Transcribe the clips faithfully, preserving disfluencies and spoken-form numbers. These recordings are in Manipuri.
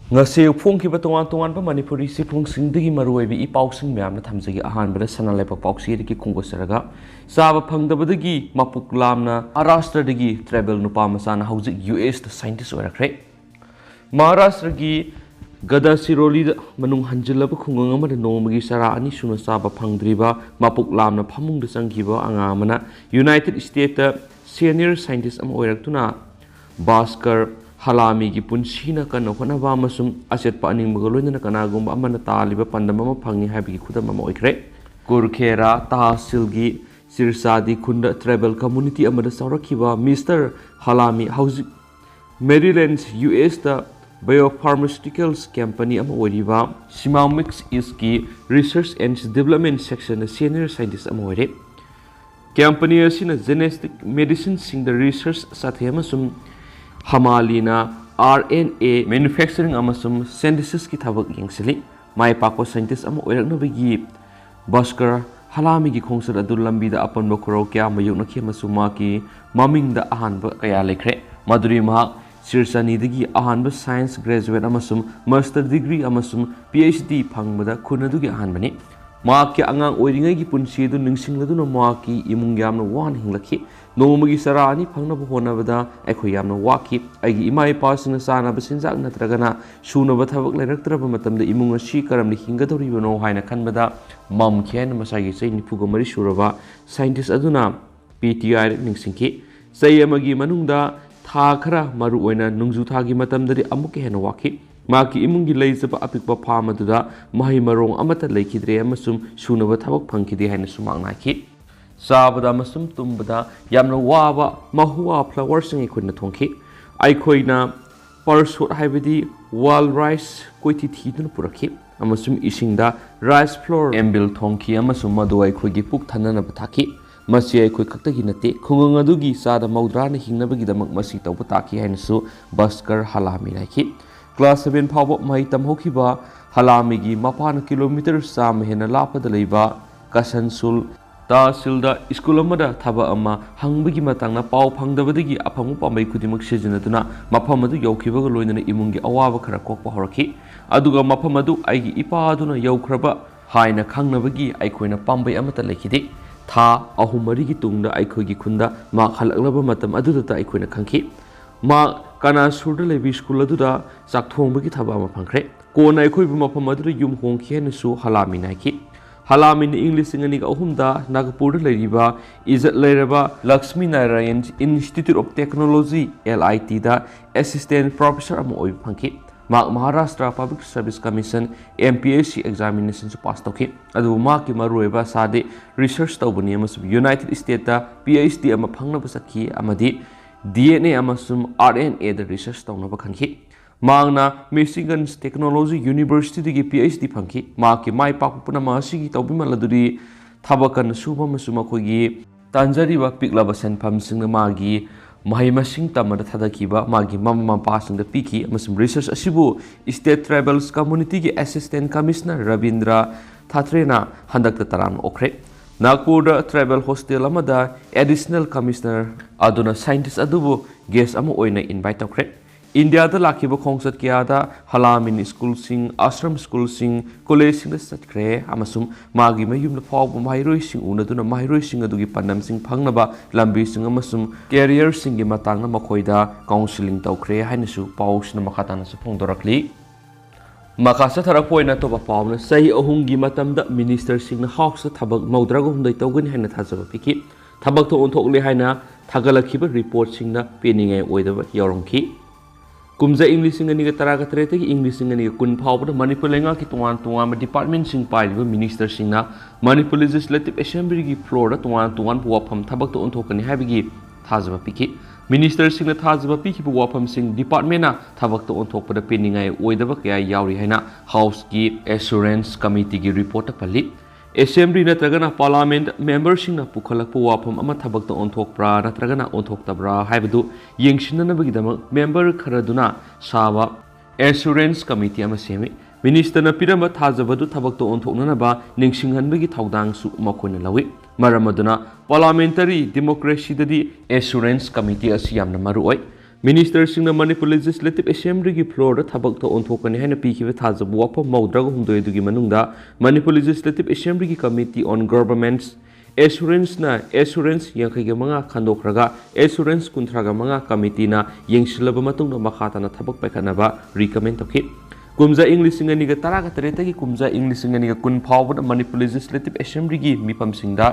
ꯉꯁꯤ ꯐꯣꯡꯈꯤꯕ ꯇꯣꯉꯥꯟ ꯇꯣꯉꯥꯟꯕ ꯃꯅꯤꯄꯨꯔꯤ ꯆꯦꯐꯣꯡꯁꯤꯡꯗꯒꯤ ꯃꯔꯨꯑꯣꯏꯕ ꯏ ꯄꯥꯎꯁꯤꯡ ꯃꯌꯥꯝꯅ ꯊꯝꯖꯒꯦ꯫ ꯑꯍꯥꯟꯕꯗ ꯁꯅꯥ ꯂꯩꯕꯥꯛ ꯄꯥꯎꯆꯦꯗꯒꯤ ꯈꯣꯡꯗꯣꯛꯆꯔꯒ, ꯆꯥꯕ ꯐꯪꯗꯕꯗꯒꯤ ꯃꯄꯨꯛ ꯂꯥꯝꯅ ꯃꯍꯥꯔꯥꯁꯇ꯭ꯔꯗꯒꯤ ꯇ꯭ꯔꯥꯏꯕꯦꯜ ꯅꯨꯄꯥ ꯃꯆꯥꯅ ꯍꯧꯖꯤꯛ ꯌꯨ ꯑꯦꯁꯇ ꯁꯥꯏꯟꯇꯤꯁ ꯑꯣꯏꯔꯛꯈ꯭ꯔꯦ꯫ ꯃꯍꯥꯔꯥꯁꯇ꯭ꯔꯒꯤ ꯒꯗꯆꯤꯔꯣꯂꯤꯗ ꯃꯅꯨꯡ ꯍꯟꯖꯤꯜꯂꯕ ꯈꯨꯡꯒꯪ ꯑꯃꯗ ꯅꯣꯡꯃꯒꯤ ꯆꯔꯥ ꯑꯅꯤ ꯁꯨꯅ ꯆꯥꯕ ꯐꯪꯗ꯭ꯔꯤꯕ ꯃꯄꯨꯛ ꯂꯥꯝꯅ ꯐꯃꯨꯡꯗ ꯆꯪꯈꯤꯕ ꯑꯉꯥꯡ ꯑꯃꯅ ꯌꯨꯅꯥꯏꯇꯦꯗ ꯁ꯭ꯇꯦꯠꯇ ꯁꯦꯅꯤꯌꯔ ꯁꯥꯏꯟꯇꯤꯁ ꯑꯃ ꯑꯣꯏꯔꯛꯇꯨꯅ ꯚꯥꯁꯀꯔ ꯍꯂꯥꯃꯤꯒꯤ ꯄꯨꯟꯁꯤꯅ ꯀꯟꯅ ꯍꯣꯠꯅꯕ ꯑꯃꯁꯨꯡ ꯑꯆꯦꯠꯄ ꯑꯅꯤꯡꯕꯒ ꯂꯣꯏꯅꯅ ꯀꯅꯥꯒꯨꯝꯕ ꯑꯃꯅ ꯇꯥꯜꯂꯤꯕ ꯄꯥꯟꯗꯝ ꯑꯃ ꯐꯪꯏ ꯍꯥꯏꯕꯒꯤ ꯈꯨꯗꯝ ꯑꯃ ꯑꯣꯏꯈ꯭ꯔꯦ꯫ ꯀꯨꯔꯈꯦꯔꯥ ꯇꯍꯁꯤꯜꯒꯤ ꯆꯤꯔꯆꯥꯗꯤ ꯈꯨꯟꯗ ꯇ꯭ꯔꯥꯏꯕꯦꯜ ꯀꯝꯃꯨꯅꯤꯇꯤ ꯑꯃꯗ ꯆꯥꯎꯔꯛꯈꯤꯕ ꯃꯤꯁꯇꯔ ꯍꯂꯥꯃꯤ ꯍꯧꯖꯤꯛ ꯃꯦꯔꯤꯂꯦꯟꯁ, ꯌꯨ ꯑꯦꯁꯇ ꯕꯥꯏꯑꯣꯐꯥꯔꯃꯥꯁꯤꯎꯇꯤꯀꯦꯜꯁ ꯀꯝꯄꯅꯤ ꯑꯃ ꯑꯣꯏꯔꯤꯕ ꯁꯤꯃꯥꯃꯤꯛꯁ ꯏꯁꯀꯤ ꯔꯤꯁꯔꯆ ꯑꯦꯟ ꯗꯤꯕꯦꯂꯞꯃꯦꯟ ꯁꯦꯛꯁꯟꯗ ꯁꯦꯅꯤꯌꯔ ꯁꯥꯏꯟꯇꯤꯁ ꯑꯃ ꯑꯣꯏꯔꯦ꯫ ꯀꯝꯄꯅꯤ ꯑꯁꯤꯅ ꯖꯦꯅꯦꯇꯤꯛ ꯃꯦꯗꯤꯁꯤꯟꯁꯤꯡꯗ ꯔꯤꯁꯔꯆ ꯆꯠꯊꯩ ꯑꯃꯁꯨꯡ ꯍꯃꯥꯂꯤꯅ ꯑꯥꯔ ꯑꯦꯟ ꯑꯦ ꯃꯦꯅꯨꯐꯦꯛꯆꯔꯤꯡ ꯑꯃꯁꯨꯡ ꯁꯤꯟꯊꯦꯁꯤꯁꯀꯤ ꯊꯕꯛ ꯌꯦꯡꯁꯤꯜꯂꯤ꯫ ꯃꯥꯏ ꯄꯥꯛꯄ ꯁꯥꯏꯟꯇꯤꯁ ꯑꯃ ꯑꯣꯏꯔꯛꯅꯕꯒꯤ ꯚꯥꯁꯀꯔ ꯍꯂꯥꯃꯤꯒꯤ ꯈꯣꯡꯆꯠ ꯑꯗꯨ ꯂꯝꯕꯤꯗ ꯑꯄꯟꯕ ꯈꯨꯔꯧ ꯀꯌꯥ ꯃꯥꯌꯣꯛꯅꯈꯤ ꯑꯃꯁꯨꯡ ꯃꯍꯥꯛꯀꯤ ꯃꯃꯤꯡꯗ ꯑꯍꯥꯟꯕ ꯀꯌꯥ ꯂꯩꯈ꯭ꯔꯦ꯫ ꯃꯗꯨꯗꯤ ꯃꯍꯥꯛ ꯁꯤꯔꯆꯥꯅꯤꯗꯒꯤ ꯑꯍꯥꯟꯕ ꯁꯥꯏꯟꯁ ꯒ꯭ꯔꯦꯖꯨꯋꯦꯠ ꯑꯃꯁꯨꯡ ꯃꯥꯁꯇꯔ ꯗꯤꯒ꯭ꯔꯤ ꯑꯃꯁꯨꯡ ꯄꯤ ꯑꯩꯆ ꯗꯤ ꯐꯪꯕꯗ ꯈꯨꯟ ꯑꯗꯨꯒꯤ ꯑꯍꯥꯟꯕꯅꯤ꯫ ꯃꯍꯥꯛꯀꯤ ꯑꯉꯥꯡ ꯑꯣꯏꯔꯤꯉꯩꯒꯤ ꯄꯨꯟꯁꯤ ꯑꯗꯨ ꯅꯤꯡꯁꯤꯡꯂꯗꯨꯅ ꯃꯍꯥꯛꯀꯤ ꯏꯃꯨꯡ ꯌꯥꯝꯅ ꯋꯥꯅ ꯍꯤꯡꯂꯛꯈꯤ꯫ "ꯅꯣꯡꯃꯒꯤ ꯆꯔꯥ ꯑꯅꯤ ꯐꯪꯅꯕ ꯍꯣꯠꯅꯕꯗ ꯑꯩꯈꯣꯏ ꯌꯥꯝꯅ ꯋꯥꯈꯤ꯫ ꯑꯩꯒꯤ ꯏꯃꯥ ꯏꯄꯥꯁꯤꯡꯅ ꯆꯥꯅꯕ ꯆꯤꯟꯖꯥꯛ ꯅꯠꯇ꯭ꯔꯒꯅ ꯁꯨꯅꯕ ꯊꯕꯛ ꯂꯩꯔꯛꯇ꯭ꯔꯕ ꯃꯇꯝꯗ ꯏꯃꯨꯡ ꯑꯁꯤ ꯀꯔꯝꯅ ꯍꯤꯡꯒꯗꯧꯔꯤꯕꯅꯣ ꯍꯥꯏꯅ ꯈꯟꯕꯗ ꯃꯝꯈꯤ" ꯍꯥꯏꯅ ꯃꯁꯥꯒꯤ ꯆꯍꯤ ꯅꯤꯐꯨꯒ ꯃꯔꯤ ꯁꯨꯔꯕ ꯁꯥꯏꯟꯇꯤꯁ ꯑꯗꯨꯅ ꯄꯤ ꯇꯤ ꯑꯥꯏꯗ ꯅꯤꯡꯁꯤꯡꯈꯤ꯫ ꯆꯍꯤ ꯑꯃꯒꯤ ꯃꯅꯨꯡꯗ ꯊꯥ ꯈꯔ, ꯃꯔꯨꯑꯣꯏꯅ ꯅꯣꯡꯖꯨ ꯊꯥꯒꯤ ꯃꯇꯝꯗꯗꯤ ꯑꯃꯨꯛꯀ ꯍꯦꯟꯅ ꯋꯥꯈꯤ꯫ ꯃꯍꯥꯛꯀꯤ ꯏꯃꯨꯡꯒꯤ ꯂꯩꯖꯕ ꯑꯄꯤꯛꯄ ꯐꯥꯔꯝ ꯑꯗꯨꯗ ꯃꯍꯩ ꯃꯔꯣꯡ ꯑꯃꯠꯇ ꯂꯩꯈꯤꯗ꯭ꯔꯦ ꯑꯃꯁꯨꯡ ꯁꯨꯅꯕ ꯊꯕꯛ ꯐꯪꯈꯤꯗꯦ ꯍꯥꯏꯅꯁꯨ ꯃꯍꯥꯛꯅ ꯍꯥꯏꯈꯤ꯫ ꯆꯥꯕꯗ ꯑꯃꯁꯨꯡ ꯇꯨꯝꯕꯗ ꯌꯥꯝꯅ ꯋꯥꯕ ꯃꯍꯨꯋꯥ ꯐ꯭ꯂꯥꯋꯔꯁꯤꯡ ꯑꯩꯈꯣꯏꯅ ꯊꯣꯡꯈꯤ꯫ ꯑꯩꯈꯣꯏꯅ ꯄꯔꯁꯣꯠ, ꯍꯥꯏꯕꯗꯤ ꯋꯥꯏꯜ ꯔꯥꯏꯁ, ꯀꯣꯏꯊꯤ ꯊꯤꯗꯨꯅ ꯄꯨꯔꯛꯈꯤ ꯑꯃꯁꯨꯡ ꯏꯁꯤꯡꯗ ꯔꯥꯏꯁ ꯐ꯭ꯂꯣꯔ ꯑꯦꯝꯕꯤꯜ ꯊꯣꯡꯈꯤ ꯑꯃꯁꯨꯡ ꯃꯗꯨ ꯑꯩꯈꯣꯏꯒꯤ ꯄꯨꯛ ꯊꯟꯅꯅꯕ ꯊꯥꯛꯈꯤ꯫ ꯃꯁꯤ ꯑꯩꯈꯣꯏ ꯈꯛꯇꯒꯤ ꯅꯠꯇꯦ, ꯈꯨꯡꯒꯪ ꯑꯗꯨꯒꯤ ꯆꯥꯗ ꯃꯧꯗ꯭ꯔꯥꯅ ꯍꯤꯡꯅꯕꯒꯤꯗꯃꯛ ꯃꯁꯤ ꯇꯧꯕ ꯇꯥꯈꯤ ꯍꯥꯏꯅꯁꯨ ꯚꯥꯁꯀꯔ ꯍꯂꯥꯃꯤꯅ ꯍꯥꯏꯈꯤ꯫ ꯀ꯭ꯂꯥꯁ ꯁꯚꯦꯟ ꯐꯥꯎꯕ ꯃꯍꯩ ꯇꯝꯍꯧꯈꯤꯕ ꯍꯂꯥꯃꯤꯒꯤ ꯃꯄꯥꯅ ꯀꯤꯂꯣꯃꯤꯇꯔ ꯆꯥꯝꯃ ꯍꯦꯟꯅ ꯂꯥꯞꯄꯗ ꯂꯩꯕ ꯀꯁꯟꯁꯨꯜ ꯇꯍꯁꯤꯜꯗ ꯁ꯭ꯀꯨꯜ ꯑꯃꯗ ꯊꯕꯛ ꯑꯃ ꯍꯪꯕꯒꯤ ꯃꯇꯥꯡꯗ ꯄꯥꯎ ꯐꯪꯗꯕꯗꯒꯤ ꯑꯐꯪꯕ ꯄꯥꯝꯕꯩ ꯈꯨꯗꯤꯡꯃꯛ ꯁꯤꯖꯤꯟꯅꯗꯨꯅ ꯃꯐꯝ ꯑꯗꯨ ꯌꯧꯈꯤꯕꯒ ꯂꯣꯏꯅꯅ ꯏꯃꯨꯡꯒꯤ ꯑꯋꯥꯕ ꯈꯔ ꯀꯣꯛꯄ ꯍꯧꯔꯛꯈꯤ꯫ ꯑꯗꯨꯒ ꯃꯐꯝ ꯑꯗꯨ ꯑꯩꯒꯤ ꯏꯄꯥ ꯑꯗꯨꯅ ꯌꯧꯈ꯭ꯔꯕ ꯍꯥꯏꯅ ꯈꯪꯅꯕꯒꯤ ꯑꯩꯈꯣꯏꯅ ꯄꯥꯝꯕꯩ ꯑꯃꯠꯇ ꯂꯩꯈꯤꯗꯦ꯫ ꯊꯥ ꯑꯍꯨꯝ ꯃꯔꯤꯒꯤ ꯇꯨꯡꯗ ꯑꯩꯈꯣꯏꯒꯤ ꯈꯨꯟꯗ ꯃꯍꯥꯛ ꯍꯜꯂꯛꯂꯕ ꯃꯇꯝ ꯑꯗꯨꯗꯇ ꯑꯩꯈꯣꯏꯅ ꯈꯪꯈꯤ꯫ ꯃꯍꯥꯛ ꯀꯅꯥꯁꯨꯔꯗ ꯂꯩꯕ ꯁ꯭ꯀꯨꯜ ꯑꯗꯨꯗ ꯆꯥꯛ ꯊꯣꯡꯕꯒꯤ ꯊꯕꯛ ꯑꯃ ꯐꯪꯈ꯭ꯔꯦ꯫ ꯀꯣꯟꯅ ꯑꯩꯈꯣꯏꯕꯨ ꯃꯐꯝ ꯑꯗꯨꯗ ꯌꯨꯝ ꯍꯣꯡꯈꯤ ꯍꯥꯏꯅꯁꯨ ꯍꯂꯥꯃꯤꯅ ꯍꯥꯏꯈꯤ꯫ ꯍꯂꯥꯃꯤꯅ ꯏꯪ ꯂꯤꯁꯤꯡ ꯑꯅꯤꯒ ꯑꯍꯨꯝꯗ ꯅꯥꯒꯄꯨꯔꯗ ꯂꯩꯔꯤꯕ ꯏꯖꯠ ꯂꯩꯔꯕ Lakshmi Narayan Institute of Technology, L I T the assistant professor ꯑꯃ ꯑꯣꯏꯕ ꯐꯪꯈꯤ꯫ ꯃꯍꯥꯛ Maharashtra Public Service Commission, M P S C examination ꯁꯨ pass ꯇꯧꯈꯤ꯫ ꯑꯗꯨꯕꯨ ꯃꯍꯥꯛꯀꯤ ꯃꯔꯨꯑꯣꯏꯕ ꯑꯁꯥꯗꯤ research ꯇꯧꯕꯅꯤ ꯑꯃꯁꯨꯡ United States ꯇ P H D ꯑꯃ ꯐꯪꯅꯕ ꯆꯠꯈꯤ ꯑꯃꯗꯤ D N A ꯑꯃꯁꯨꯡ R N A the research ꯇꯧꯅꯕ ꯈꯟꯈꯤ꯫ ꯃꯍꯥꯛꯅ Michigan Technology University ꯗꯒꯤ P H D ꯐꯪꯈꯤ꯫ ꯃꯍꯥꯛꯀꯤ ꯃꯥꯏ ꯄꯥꯛꯄ ꯄꯨꯝꯅꯃꯛ ꯑꯁꯤꯒꯤ ꯇꯧꯕꯤꯃꯜ ꯑꯗꯨꯗꯤ ꯊꯕꯛ ꯀꯟꯅ ꯁꯨꯕ ꯑꯃꯁꯨꯡ ꯃꯈꯣꯏꯒꯤ ꯇꯥꯟꯖꯔꯤꯕ ꯄꯤꯛꯂꯕ ꯁꯦꯟꯐꯝꯁꯤꯡꯅ ꯃꯥꯒꯤ ꯃꯍꯩ ꯃꯁꯤꯡ ꯇꯝꯕꯗ ꯊꯥꯗꯈꯤꯕ ꯃꯥꯒꯤ ꯃꯃꯥ ꯃꯄꯥꯁꯤꯡꯗ ꯄꯤꯈꯤ, ꯑꯃꯁꯨꯡ research ꯑꯁꯤꯕꯨ State Tribals Community ꯒꯤ Assistant Commissioner ꯔꯕꯤꯟꯗ꯭ꯔ ꯊꯥꯇ꯭ꯔꯦꯅ ꯍꯟꯗꯛꯇ ꯇꯔꯥꯝꯅ ꯑꯣꯛꯈ꯭ꯔꯦ꯫ ꯅꯥꯒꯄꯨꯔꯗ tribal hostel ꯑꯃꯗ additional commissioner ꯑꯗꯨꯅ scientist ꯑꯗꯨꯕꯨ guest ꯑꯃ ꯑꯣꯏꯅ invite ꯇꯧꯈ꯭ꯔꯦ꯫ ꯏꯟꯗꯤꯌꯥꯗ ꯂꯥꯛꯈꯤꯕ ꯈꯣꯡꯆꯠ ꯀꯌꯥꯗ ꯍꯂꯥꯃꯤꯟ ꯁ꯭ꯀꯨꯜꯁꯤꯡ, ꯑꯥꯁ꯭ꯔꯝ ꯁ꯭ꯀꯨꯜꯁꯤꯡ, ꯀꯣꯂꯦꯖꯁꯤꯡꯗ ꯆꯠꯈ꯭ꯔꯦ ꯑꯃꯁꯨꯡ ꯃꯥꯒꯤ ꯃꯌꯨꯝꯗ ꯐꯥꯎꯕ ꯃꯍꯩꯔꯣꯏꯁꯤꯡ ꯎꯅꯗꯨꯅ ꯃꯍꯩꯔꯣꯏꯁꯤꯡ ꯑꯗꯨꯒꯤ ꯄꯥꯟꯗꯝꯁꯤꯡ ꯐꯪꯅꯕ ꯂꯝꯕꯤꯁꯤꯡ ꯑꯃꯁꯨꯡ career ꯁꯤꯡꯒꯤ ꯃꯇꯥꯡꯗ ꯃꯈꯣꯏꯗ counselling ꯇꯧꯈ꯭ꯔꯦ ꯍꯥꯏꯅꯁꯨ ꯄꯥꯎꯁꯤꯅ ꯃꯈꯥ ꯇꯥꯅꯁꯨ ꯐꯣꯡꯗꯣꯔꯛꯂꯤ꯫ ꯃꯈꯥ ꯆꯠꯊꯔꯛꯄ ꯑꯣꯏꯅ ꯑꯇꯣꯞꯄ ꯄꯥꯎ ꯑꯃꯅ, ꯆꯍꯤ ꯑꯍꯨꯝꯒꯤ ꯃꯇꯝꯗ minister ꯁꯤꯡꯅ House ꯇ ꯊꯕꯛ ꯃꯧꯗ꯭ꯔꯥꯒ ꯍꯨꯝꯗꯣꯏ ꯇꯧꯒꯅꯤ ꯍꯥꯏꯅ ꯊꯥꯖꯕ ꯄꯤꯈꯤ꯫ ꯊꯕꯛꯇ ꯑꯣꯟꯊꯣꯛꯂꯦ ꯍꯥꯏꯅ ꯊꯥꯒꯠꯂꯛꯈꯤꯕ report ꯁꯤꯡꯅ ꯄꯦꯟꯅꯤꯡꯉꯥꯏ ꯑꯣꯏꯗꯕ ꯌꯥꯎꯔꯝꯈꯤ꯫ ꯀꯨꯝꯖꯥ ꯏꯪ ꯂꯤꯁꯤꯡ ꯑꯅꯤꯒ ꯇꯔꯥꯒ ꯇꯔꯦꯠꯇꯒꯤ ꯏꯪ ꯂꯤꯁꯤꯡ ꯑꯅꯤꯒ ꯀꯨꯟ ꯐꯥꯎꯕꯗ ꯃꯅꯤꯄꯨꯔ ꯂꯩꯉꯥꯛꯀꯤ ꯇꯣꯉꯥꯟ ꯇꯣꯉꯥꯟꯕ department ꯁꯤꯡ ꯄꯥꯏꯔꯤꯕ minister ꯁꯤꯡꯅ Manipur Legislative Assembly ꯒꯤ floor ꯗ ꯇꯣꯉꯥꯟ ꯇꯣꯉꯥꯟꯕ ꯋꯥꯐꯝ ꯊꯕꯛꯇ ꯑꯣꯟꯊꯣꯛꯀꯅꯤ ꯍꯥꯏꯕꯒꯤ ꯊꯥꯖꯕ ꯄꯤꯈꯤ꯫ Minister ꯁꯤꯡꯅ ꯊꯥꯖꯕ ꯄꯤꯈꯤꯕ ꯋꯥꯐꯝꯁꯤꯡ department ꯅ ꯊꯕꯛꯇ ꯑꯣꯟꯊꯣꯛꯄꯗ ꯄꯦꯟꯅꯤꯡꯉꯥꯏ ꯑꯣꯏꯗꯕ ꯀꯌꯥ ꯌꯥꯎꯔꯤ ꯍꯥꯏꯅ House ꯀꯤ Assurance Committee ꯒꯤ report ꯇ ꯄꯜꯂꯤ꯫ Assembly ꯅꯠꯇ꯭ꯔꯒꯅ Parliament member ꯁꯤꯡꯅ ꯄꯨꯈꯠꯂꯛꯄ ꯋꯥꯐꯝ ꯑꯃ ꯊꯕꯛꯇ ꯑꯣꯟꯊꯣꯛꯄ꯭ꯔꯥ ꯅꯠꯇ꯭ꯔꯒꯅ ꯑꯣꯟꯊꯣꯛꯇꯕ꯭ꯔꯥ ꯍꯥꯏꯕꯗꯨ ꯌꯦꯡꯁꯤꯟꯅꯅꯕꯒꯤꯗꯃꯛ member ꯈꯔꯗꯨꯅ ꯁꯥꯕ Assurance Committee ꯑꯃ ꯁꯦꯝꯃꯤ꯫ ꯃꯤꯅꯤꯁꯇꯔꯅ ꯄꯤꯔꯝꯕ ꯊꯥꯖꯕꯗꯨ ꯊꯕꯛꯇ ꯑꯣꯟꯊꯣꯛꯅꯅꯕ ꯅꯤꯡꯁꯤꯡꯍꯟꯕꯒꯤ ꯊꯧꯗꯥꯡꯁꯨ ꯃꯈꯣꯏꯅ ꯂꯧꯏ꯫ ꯃꯔꯝ ꯑꯗꯨꯅ parliamentary democracyꯗꯗꯤ Assurance Committee ꯑꯁꯤ ꯌꯥꯝꯅ ꯃꯔꯨ ꯑꯣꯏ꯫ ꯃꯤꯅꯤꯁꯇꯔꯁꯤꯡꯅ ꯃꯅꯤꯄꯨꯔ Legislative Assemblyꯒꯤ floorꯗ ꯊꯕꯛꯇ ꯑꯣꯟꯊꯣꯛꯀꯅꯤ ꯍꯥꯏꯅ ꯄꯤꯈꯤꯕ ꯊꯥꯖꯕ ꯋꯥꯐꯝ ꯃꯧꯗ꯭ꯔꯥꯒ ꯍꯨꯝꯗꯣꯏ ꯑꯗꯨꯒꯤ ꯃꯅꯨꯡꯗ Manipur Legislative Assemblyꯒꯤ Committee on Governance Assuranceꯅ Assurance ꯌꯥꯡꯈꯩꯒ ꯃꯉꯥ ꯈꯟꯗꯣꯛꯈ꯭ꯔꯒ Assurance ꯀꯨꯟꯊ꯭ꯔꯥꯒ ꯃꯉꯥ committeeꯅ ꯌꯦꯡꯁꯤꯜꯂꯕ ꯃꯇꯨꯡꯗ ꯃꯈꯥ ꯇꯥꯅ ꯊꯕꯛ ꯄꯥꯏꯈꯠꯅꯕ recommend ꯇꯧꯈꯤ꯫ ꯀꯨꯝꯖꯥ ꯏꯪ ꯂꯤꯁꯤꯡ ꯑꯅꯤꯒ ꯇꯔꯥꯒ ꯇꯔꯦꯠꯇꯒꯤ ꯀꯨꯝꯖꯥ ꯏꯪ ꯂꯤꯁꯤꯡ ꯑꯅꯤꯒ ꯀꯨꯟ ꯐꯥꯎꯕꯗ ꯃꯅꯤꯄꯨꯔ Legislative Assemblyꯒꯤ ꯃꯤꯐꯝꯁꯤꯡꯗ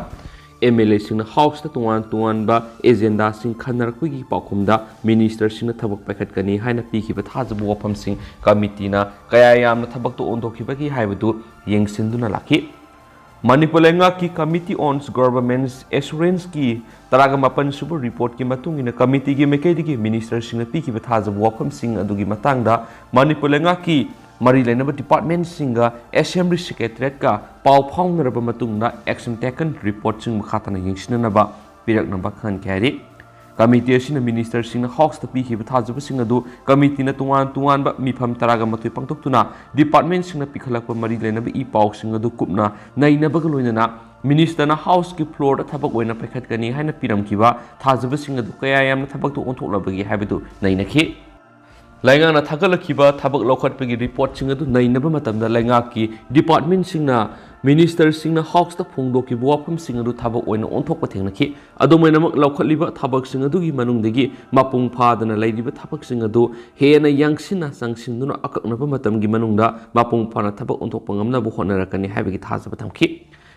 MLAꯁꯤꯡꯅ Houseꯇ ꯇꯣꯉꯥꯟ ꯇꯣꯉꯥꯟꯕ agendaꯁꯤꯡ ꯈꯟꯅꯔꯛꯄꯒꯤ ꯄꯥꯎꯈꯨꯝꯗ ꯃꯤꯅꯤꯁꯇꯔꯁꯤꯡꯅ ꯊꯕꯛ ꯄꯥꯏꯈꯠꯀꯅꯤ ꯍꯥꯏꯅ ꯄꯤꯈꯤꯕ ꯊꯥꯖꯕ ꯋꯥꯐꯝꯁꯤꯡ committeeꯅ ꯀꯌꯥ ꯌꯥꯝꯅ ꯊꯕꯛꯇ ꯑꯣꯟꯊꯣꯛꯈꯤꯕꯒꯦ ꯍꯥꯏꯕꯗꯨ ꯌꯦꯡꯁꯤꯟꯗꯨꯅ ꯂꯥꯛꯈꯤ꯫ ꯃꯅꯤꯄꯨꯔ ꯂꯩꯉꯥꯛꯀꯤ Committee on Governance Assuranceꯀꯤ ꯇꯔꯥꯒ ꯃꯥꯄꯟ ꯁꯨꯕ reportꯀꯤ ꯃꯇꯨꯡ ꯏꯟꯅ committeeꯒꯤ ꯃꯥꯏꯀꯩꯗꯒꯤ ꯃꯤꯅꯤꯁꯇꯔꯁꯤꯡꯅ ꯄꯤꯈꯤꯕ ꯊꯥꯖꯕ ꯋꯥꯐꯝꯁꯤꯡ ꯑꯗꯨꯒꯤ ꯃꯇꯥꯡꯗ ꯃꯅꯤꯄꯨꯔ ꯂꯩꯉꯥꯛꯀꯤ ꯃꯔꯤ ꯂꯩꯅꯕ departmentꯁꯤꯡꯒ Assembly Secretariatꯀ ꯄꯥꯎ ꯐꯥꯎꯅꯔꯕ ꯃꯇꯨꯡꯗ action taken reportꯁꯤꯡ ꯃꯈꯥ ꯇꯥꯅ ꯌꯦꯡꯁꯤꯟꯅꯅꯕ ꯄꯤꯔꯛꯅꯕ ꯈꯪꯍꯟꯈꯤ ꯍꯥꯏꯔꯤ꯫ Committee ꯑꯁꯤꯅ ꯃꯤꯅꯤꯁꯇꯔꯁꯤꯡꯅ Houseꯇ ꯄꯤꯈꯤꯕ ꯊꯥꯖꯕꯁꯤꯡ ꯑꯗꯨ committeeꯅ ꯇꯣꯉꯥꯟ ꯇꯣꯉꯥꯟꯕ ꯃꯤꯐꯝ ꯇꯔꯥꯒ ꯃꯥꯊꯣꯏ ꯄꯥꯡꯊꯣꯛꯇꯨꯅ departmentꯁꯤꯡꯅ ꯄꯤꯈꯠꯂꯛꯄ ꯃꯔꯤ ꯂꯩꯅꯕ ꯏ ꯄꯥꯎꯁꯤꯡ ꯑꯗꯨ ꯀꯨꯞꯅ ꯅꯩꯅꯕꯒ ꯂꯣꯏꯅꯅ ꯃꯤꯅꯤꯁꯇꯔꯅ Houseꯀꯤ floorꯗ ꯊꯕꯛ ꯑꯣꯏꯅ ꯄꯥꯏꯈꯠꯀꯅꯤ ꯍꯥꯏꯅ ꯄꯤꯔꯝꯈꯤꯕ ꯊꯥꯖꯕꯁꯤꯡ ꯑꯗꯨ ꯀꯌꯥ ꯌꯥꯝꯅ ꯊꯕꯛꯇ ꯑꯣꯟꯊꯣꯛꯂꯕꯒꯦ ꯍꯥꯏꯕꯗꯨ ꯅꯩꯅꯈꯤ꯫ ꯂꯩꯉꯥꯛꯅ ꯊꯥꯒꯠꯂꯛꯈꯤꯕ ꯊꯕꯛ ꯂꯧꯈꯠꯄꯒꯤ reportꯁꯤꯡ ꯑꯗꯨ ꯅꯩꯅꯕ ꯃꯇꯝꯗ ꯂꯩꯉꯥꯛꯀꯤ departmentꯁꯤꯡꯅ ꯃꯤꯅꯤꯁꯇꯔꯁꯤꯡꯅ Houseꯇ ꯐꯣꯡꯗꯣꯛꯈꯤꯕ ꯋꯥꯐꯝꯁꯤꯡ ꯑꯗꯨ ꯊꯕꯛ ꯑꯣꯏꯅ ꯑꯣꯟꯊꯣꯛꯄ ꯊꯦꯡꯅꯈꯤ꯫ ꯑꯗꯨꯝ ꯑꯣꯏꯅꯃꯛ, ꯂꯧꯈꯠꯂꯤꯕ ꯊꯕꯛꯁꯤꯡ ꯑꯗꯨꯒꯤ ꯃꯅꯨꯡꯗꯒꯤ ꯃꯄꯨꯡ ꯐꯥꯗꯅ ꯂꯩꯔꯤꯕ ꯊꯕꯛꯁꯤꯡ ꯑꯗꯨ ꯍꯦꯟꯅ ꯌꯥꯡꯁꯤꯟꯅ ꯆꯪꯁꯤꯟꯗꯨꯅ ꯑꯀꯛꯅꯕ ꯃꯇꯝꯒꯤ ꯃꯅꯨꯡꯗ ꯃꯄꯨꯡ ꯐꯥꯅ ꯊꯕꯛ ꯑꯣꯟꯊꯣꯛꯄ ꯉꯝꯅꯕ ꯍꯣꯠꯅꯔꯛꯀꯅꯤ ꯍꯥꯏꯕꯒꯤ ꯊꯥꯖꯕ ꯊꯝꯈꯤ꯫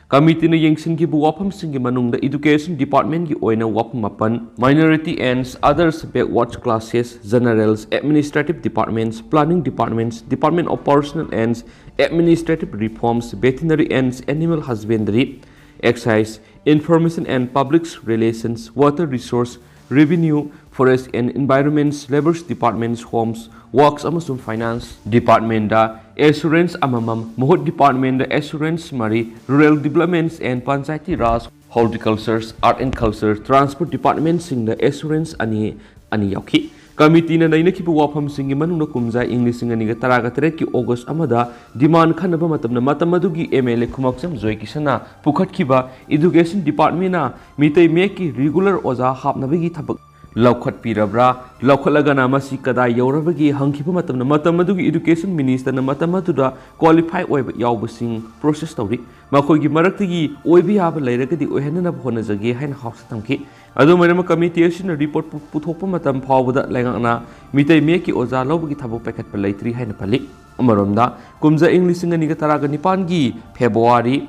Committeeꯅ ꯌꯦꯡꯁꯤꯟꯈꯤꯕ ꯋꯥꯐꯝꯁꯤꯡꯒꯤ ꯃꯅꯨꯡꯗ Education Departmentꯀꯤ ꯑꯣꯏꯅ ꯋꯥꯐꯝ ꯃꯥꯄꯟ, Minority and Others Backward Classes, Generals, Administrative Departments, Planning Departments, Department of Personnel and Administrative Reforms, Veterinary and Animal Husbandry, Excise, Information and Public Relations, Water Resource, Revenue, Forest and Environments, Labour Departments, Homes, Works ꯑꯃꯁꯨꯡ Finance Departmentꯇ Assurance ꯑꯃꯃꯝ, ꯃꯍꯨꯠ Departmentꯇ Assurance ꯃꯔꯤ, Rural Developments and Panchayati Raj, Horticulture, Art and Culture, Transport Departmentꯁꯤꯡꯗ Assurance ꯑꯅꯤ ꯑꯅꯤ ꯌꯥꯎꯈꯤ꯫ ꯀꯃꯤꯇꯤꯅ ꯅꯩꯅꯈꯤꯕ ꯋꯥꯐꯝꯁꯤꯡꯒꯤ ꯃꯅꯨꯡꯗ ꯀꯨꯝꯖꯥ ꯏꯪ ꯂꯤꯁꯤꯡ ꯑꯅꯤꯒ ꯇꯔꯥꯒ ꯇꯔꯦꯠꯀꯤ ꯑꯣꯒꯁ ꯑꯃꯗ ꯗꯤꯃꯥꯟ ꯈꯟꯅꯕ ꯃꯇꯝꯗ ꯃꯇꯝ ꯑꯗꯨꯒꯤ ꯑꯦꯝ ꯑꯦꯜ ꯑꯦ ꯈꯨꯃꯥꯛꯆꯝ ꯖꯣꯏꯀꯤꯁꯟꯅ ꯄꯨꯈꯠꯈꯤꯕ ꯏꯗꯨꯀꯦꯁꯟ ꯗꯤꯄꯥꯔꯠꯃꯦꯟꯅ ꯃꯤꯇꯩ ꯃꯌꯦꯛꯀꯤ ꯔꯤꯒꯨꯂꯔ ꯑꯣꯖꯥ ꯍꯥꯞꯅꯕꯒꯤ ꯊꯕꯛ ꯂꯧꯈꯠꯄꯤꯔꯕ꯭ꯔꯥ, ꯂꯧꯈꯠꯂꯒꯅ ꯃꯁꯤ ꯀꯗꯥꯏ ꯌꯧꯔꯕꯒꯦ ꯍꯪꯈꯤꯕ ꯃꯇꯝꯗ ꯃꯇꯝ ꯑꯗꯨꯒꯤ ꯏꯗꯨꯀꯦꯁꯟ ꯃꯤꯅꯤꯁꯇꯔꯅ ꯃꯇꯝ ꯑꯗꯨꯗ ꯀ꯭ꯋꯥꯂꯤꯐꯥꯏ ꯑꯣꯏꯕ ꯌꯥꯎꯕꯁꯤꯡ ꯄ꯭ꯔꯣꯁꯦꯁ ꯇꯧꯔꯤ꯫ ꯃꯈꯣꯏꯒꯤ ꯃꯔꯛꯇꯒꯤ ꯑꯣꯏꯕ ꯌꯥꯕ ꯂꯩꯔꯒꯗꯤ ꯑꯣꯏꯍꯟꯅꯅꯕ ꯍꯣꯠꯅꯖꯒꯦ ꯍꯥꯏꯅ ꯍꯥꯎꯁꯇ ꯊꯝꯈꯤ꯫ ꯑꯗꯨꯝ ꯑꯣꯏꯅꯃꯛ, ꯀꯃꯤꯇꯤ ꯑꯁꯤꯅ ꯔꯤꯄꯣꯔꯠ ꯄꯨ-, ꯄꯨꯊꯣꯛꯄ ꯃꯇꯝ ꯐꯥꯎꯕꯗ ꯂꯩꯉꯥꯛꯅ ꯃꯤꯇꯩ ꯃꯌꯦꯛꯀꯤ ꯑꯣꯖꯥ ꯂꯧꯕꯒꯤ ꯊꯕꯛ ꯄꯥꯏꯈꯠꯄ ꯂꯩꯇ꯭ꯔꯤ ꯍꯥꯏꯅ ꯄꯜꯂꯤ꯫ ꯑꯃꯔꯣꯝꯗ, ꯀꯨꯝꯖꯥ ꯏꯪ ꯂꯤꯁꯤꯡ ꯑꯅꯤꯒ ꯇꯔꯥꯒ ꯅꯤꯄꯥꯟꯒꯤ ꯐꯦꯕ꯭ꯔꯨꯋꯥꯔꯤ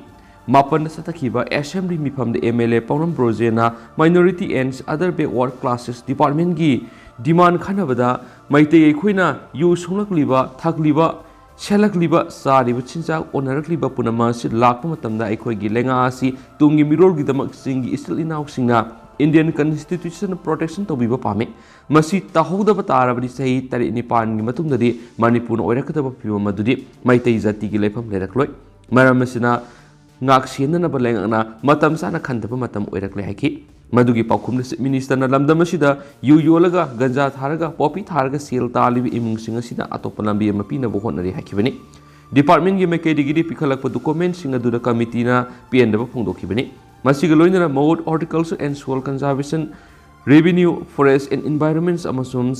ꯃꯥꯄꯟꯗ ꯆꯠꯊꯈꯤꯕ ꯑꯦꯁꯦꯝꯕ꯭ꯂꯤ ꯃꯤꯐꯝꯗ ꯑꯦꯝ ꯑꯦꯜ ꯑꯦ ꯄꯥꯎꯅꯝ ꯕ꯭ꯔꯣꯖꯦꯅ Minority and Other Backward Classes Departmentꯀꯤ ꯗꯤꯃꯥꯟ ꯈꯟꯅꯕꯗ, ꯃꯩꯇꯩ ꯑꯩꯈꯣꯏꯅ ꯌꯨ ꯁꯨꯡꯂꯛꯂꯤꯕ, ꯊꯛꯂꯤꯕ, ꯁꯦꯜꯂꯛꯂꯤꯕ, ꯆꯥꯔꯤꯕ ꯆꯤꯟꯖꯥꯛ ꯑꯣꯟꯅꯔꯛꯂꯤꯕ ꯄꯨꯝꯅꯃꯛ ꯑꯁꯤ ꯂꯥꯛꯄ ꯃꯇꯝꯗ ꯑꯩꯈꯣꯏꯒꯤ ꯂꯩꯉꯥꯛ ꯑꯁꯤ ꯇꯨꯡꯒꯤ ꯃꯤꯔꯣꯜꯒꯤꯗꯃꯛ ꯆꯤꯡꯒꯤ ꯏꯆꯤꯜ ꯏꯅꯥꯎꯁꯤꯡꯅ Indian Constitution protection ꯇꯧꯕꯤꯕ ꯄꯥꯝꯃꯤ꯫ ꯃꯁꯤ ꯇꯧꯍꯧꯗꯕ ꯇꯥꯔꯕꯗꯤ ꯆꯍꯤ ꯇꯔꯦꯠ ꯅꯤꯄꯥꯟꯒꯤ ꯃꯇꯨꯡꯗꯗꯤ ꯃꯅꯤꯄꯨꯔꯅ ꯑꯣꯏꯔꯛꯀꯗꯕ ꯐꯤꯕꯝ ꯑꯗꯨꯗꯤ ꯃꯩꯇꯩ ꯖꯥꯇꯤꯒꯤ ꯂꯩꯐꯝ ꯂꯩꯔꯛꯂꯣꯏ꯫ ꯃꯔꯝ ꯑꯁꯤꯅ ꯉꯥꯛ ꯁꯦꯟꯅꯅꯕ ꯂꯩꯉꯥꯛꯅ ꯃꯇꯝ ꯆꯥꯅ ꯈꯟꯗꯕ ꯃꯇꯝ ꯑꯣꯏꯔꯛꯂꯦ ꯍꯥꯏꯈꯤ꯫ ꯃꯗꯨꯒꯤ ꯄꯥꯎꯈꯨꯝꯗ Chief Ministerꯅ ꯂꯝꯗꯝ ꯑꯁꯤꯗ ꯌꯨ ꯌꯣꯜꯂꯒ, ꯒꯟꯖꯥ ꯊꯥꯔꯒ, ꯄꯣꯄꯤ ꯊꯥꯔꯒ ꯁꯦꯜ ꯇꯥꯜꯂꯤꯕ ꯏꯃꯨꯡꯁꯤꯡ ꯑꯁꯤꯗ ꯑꯇꯣꯞꯄ ꯂꯝꯕꯤ ꯑꯃ ꯄꯤꯅꯕ ꯍꯣꯠꯅꯔꯤ ꯍꯥꯏꯈꯤꯕꯅꯤ꯫ ꯗꯤꯄꯥꯔꯠꯃꯦꯟꯒꯤ ꯃꯥꯏꯀꯩꯗꯒꯤꯗꯤ ꯄꯤꯈꯠꯂꯛꯄ ꯗꯣꯀꯨꯃꯦꯟꯁꯤꯡ ꯑꯗꯨꯗ ꯀꯃꯤꯇꯤꯅ ꯄꯦꯟꯗꯕ ꯐꯣꯡꯗꯣꯛꯈꯤꯕꯅꯤ꯫ ꯃꯁꯤꯒ ꯂꯣꯏꯅꯅ ꯃꯍꯨꯠ Horticulture and Soil Conservation, Revenue, Forest and Environments ꯑꯃꯁꯨꯡ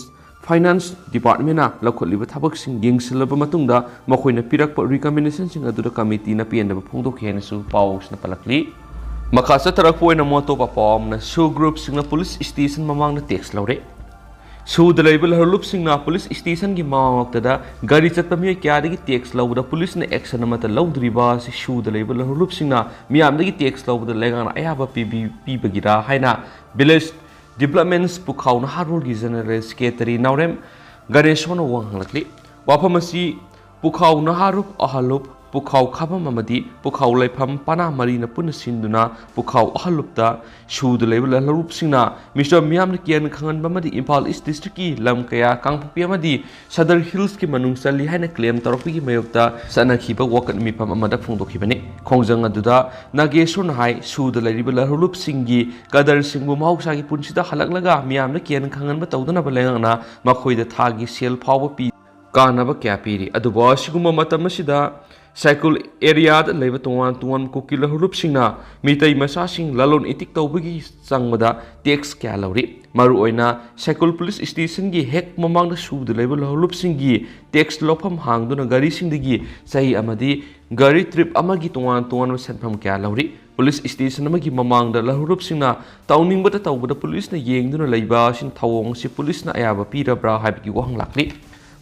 Finance Departmentꯅ ꯂꯧꯈꯠꯂꯤꯕ ꯊꯕꯛꯁꯤꯡ ꯌꯦꯡꯁꯤꯜꯂꯕ ꯃꯇꯨꯡꯗ ꯃꯈꯣꯏꯅ ꯄꯤꯔꯛꯄ recommendationꯁꯤꯡ ꯑꯗꯨꯗ ꯀꯃꯤꯇꯤꯅ ꯄꯦꯟꯗꯕ ꯐꯣꯡꯗꯣꯛꯈꯤ ꯍꯥꯏꯅꯁꯨ ꯄꯥꯎꯁꯤꯅ ꯄꯜꯂꯛꯂꯤ꯫ ꯃꯈꯥ ꯆꯠꯊꯔꯛꯄ ꯑꯣꯏꯅ ꯑꯃꯨꯛ ꯑꯇꯣꯞꯄ ꯄꯥꯎ ꯑꯃꯅ, ꯁꯨ ꯒ꯭ꯔꯨꯞꯁꯤꯡꯅ ꯄꯨꯂꯤꯁ ꯁ꯭ꯇꯦꯁꯟ ꯃꯃꯥꯡꯗ ꯇꯦꯛꯁ ꯂꯧꯔꯦ꯫ ꯁꯨꯗ ꯂꯩꯕ ꯂꯍꯔꯂꯨꯞꯁꯤꯡꯅ ꯄꯨꯂꯤꯁ ꯁ꯭ꯇꯦꯁꯟꯒꯤ ꯃꯃꯥꯡꯃꯛꯇꯗ ꯒꯥꯔꯤ ꯆꯠꯄ ꯃꯤꯑꯣꯏ ꯀꯌꯥꯗꯒꯤ ꯇꯦꯛꯁ ꯂꯧꯕꯗ ꯄꯨꯂꯤꯁꯅ ꯑꯦꯛꯁꯟ ꯑꯃꯠꯇ ꯂꯧꯗ꯭ꯔꯤꯕ ꯑꯁꯤ ꯁꯨꯗ ꯂꯩꯕ ꯂꯍꯔꯂꯨꯞꯁꯤꯡꯅ ꯃꯤꯌꯥꯝꯗꯒꯤ ꯇꯦꯛꯁ ꯂꯧꯕꯗ ꯂꯩꯉꯥꯛꯅ ꯑꯌꯥꯕ ꯄꯤꯕꯤ-, ꯄꯤꯕꯒꯤꯔꯥ ꯍꯥꯏꯅ Village Developments ꯄꯨꯈꯥꯎ ꯅꯍꯥꯔꯣꯜꯒꯤ ꯖꯦꯅꯔꯦꯜ ꯁꯦꯀ꯭ꯔꯦꯇꯔꯤ ꯅꯥꯎꯔꯦꯝ ꯒꯅꯦꯁꯣꯅ ꯋꯥꯍꯪ ꯍꯪꯂꯛꯂꯤ꯫ ꯋꯥꯐꯝ ꯑꯁꯤ ꯄꯨꯈꯥꯎ ꯅꯍꯥꯔꯨꯞ ꯑꯍꯜꯂꯨꯞ ꯄꯨꯈꯥꯎ ꯈꯥꯐꯝ ꯑꯃꯗꯤ ꯄꯨꯈꯥꯎ ꯂꯩꯐꯝ ꯄꯅꯥ ꯃꯔꯤꯅ ꯄꯨꯟꯅ ꯁꯤꯟꯗꯨꯅ ꯄꯨꯈꯥꯎ ꯑꯍꯜꯂꯨꯞꯇ ꯁꯨꯗ ꯂꯩꯕ ꯂꯧꯍꯧꯔꯨꯞꯁꯤꯡꯅ ꯃꯤꯁꯇꯔ ꯃꯤꯌꯥꯝꯅ ꯀꯤꯌꯟ ꯈꯪꯍꯟꯕ ꯑꯃꯗꯤ ꯏꯝꯐꯥꯜ ꯏꯁ ꯗꯤꯁꯇ꯭ꯔꯤꯛꯀꯤ ꯂꯝ ꯀꯌꯥ ꯀꯥꯡꯄꯣꯛꯄꯤ ꯑꯃꯗꯤ ꯁꯗꯔ ꯍꯤꯜꯁꯀꯤ ꯃꯅꯨꯡ ꯆꯜꯂꯤ ꯍꯥꯏꯅ ꯀ꯭ꯂꯦꯝ ꯇꯧꯔꯛꯄꯒꯤ ꯃꯥꯌꯣꯛꯇ ꯆꯠꯅꯈꯤꯕ ꯋꯥꯀꯠ ꯃꯤꯐꯝ ꯑꯃꯗ ꯐꯣꯡꯗꯣꯛꯈꯤꯕꯅꯤ꯫ ꯈꯣꯡꯖꯪ ꯑꯗꯨꯗ ꯅꯥꯒꯦꯁꯣꯔꯅ ꯍꯥꯏ, ꯁꯨꯗ ꯂꯩꯔꯤꯕ ꯂꯧꯍꯧꯔꯨꯞꯁꯤꯡꯒꯤ ꯀꯗꯔꯁꯤꯡꯕꯨ ꯃꯍꯧꯁꯥꯒꯤ ꯄꯨꯟꯁꯤꯗ ꯍꯜꯂꯛꯂꯒ ꯃꯤꯌꯥꯝꯗ ꯀꯤꯌꯟ ꯈꯪꯍꯟꯕ ꯇꯧꯗꯅꯕ ꯂꯩꯉꯥꯛꯅ ꯃꯈꯣꯏꯗ ꯊꯥꯒꯤ ꯁꯦꯜ ꯐꯥꯎꯕ ꯄꯤ ꯀꯥꯟꯅꯕ ꯀꯌꯥ ꯄꯤꯔꯤ꯫ ꯑꯗꯨꯕꯨ ꯑꯁꯤꯒꯨꯝꯕ ꯃꯇꯝ ꯑꯁꯤꯗ ꯁꯥꯏꯀꯨꯜ ꯑꯦꯔꯤꯌꯥꯗ ꯂꯩꯕ ꯇꯣꯉꯥꯟ ꯇꯣꯉꯥꯟꯕ ꯀꯨꯀꯤ ꯂꯧꯍꯧꯔꯨꯞꯁꯤꯡꯅ ꯃꯤꯇꯩ ꯃꯆꯥꯁꯤꯡ ꯂꯂꯣꯟ ꯏꯇꯤꯛ ꯇꯧꯕꯒꯤ ꯆꯪꯕꯗ ꯇꯦꯛꯁ ꯀꯌꯥ ꯂꯧꯔꯤ꯫ ꯃꯔꯨꯑꯣꯏꯅ ꯁꯥꯏꯀꯨꯜ ꯄꯨꯂꯤꯁ ꯁ꯭ꯇꯦꯁꯟꯒꯤ ꯍꯦꯛ ꯃꯃꯥꯡꯗ ꯁꯨꯗ ꯂꯩꯕ ꯂꯧꯍꯧꯔꯨꯞꯁꯤꯡꯒꯤ ꯇꯦꯛꯁ ꯂꯧꯐꯝ ꯍꯥꯡꯗꯨꯅ ꯒꯥꯔꯤꯁꯤꯡꯗꯒꯤ ꯆꯍꯤ ꯑꯃꯗꯤ ꯒꯥꯔꯤ ꯇ꯭ꯔꯤꯞ ꯑꯃꯒꯤ ꯇꯣꯉꯥꯟ ꯇꯣꯉꯥꯟꯕ ꯁꯦꯟꯐꯝ ꯀꯌꯥ ꯂꯧꯔꯤ꯫ ꯄꯨꯂꯤꯁ ꯁ꯭ꯇꯦꯁꯟ ꯑꯃꯒꯤ ꯃꯃꯥꯡꯗ ꯂꯧꯍꯧꯔꯨꯞꯁꯤꯡꯅ ꯇꯧꯅꯤꯡꯕꯇ ꯇꯧꯕꯗ ꯄꯨꯂꯤꯁꯅ ꯌꯦꯡꯗꯨꯅ ꯂꯩꯕ ꯑꯁꯤꯅ ꯊꯧꯑꯣꯡ ꯑꯁꯤ ꯄꯨꯂꯤꯁꯅ ꯑꯌꯥꯕ ꯄꯤꯔꯕ꯭ꯔꯥ ꯍꯥꯏꯕꯒꯤ ꯋꯥꯍꯪ ꯂꯥꯛꯂꯤ꯫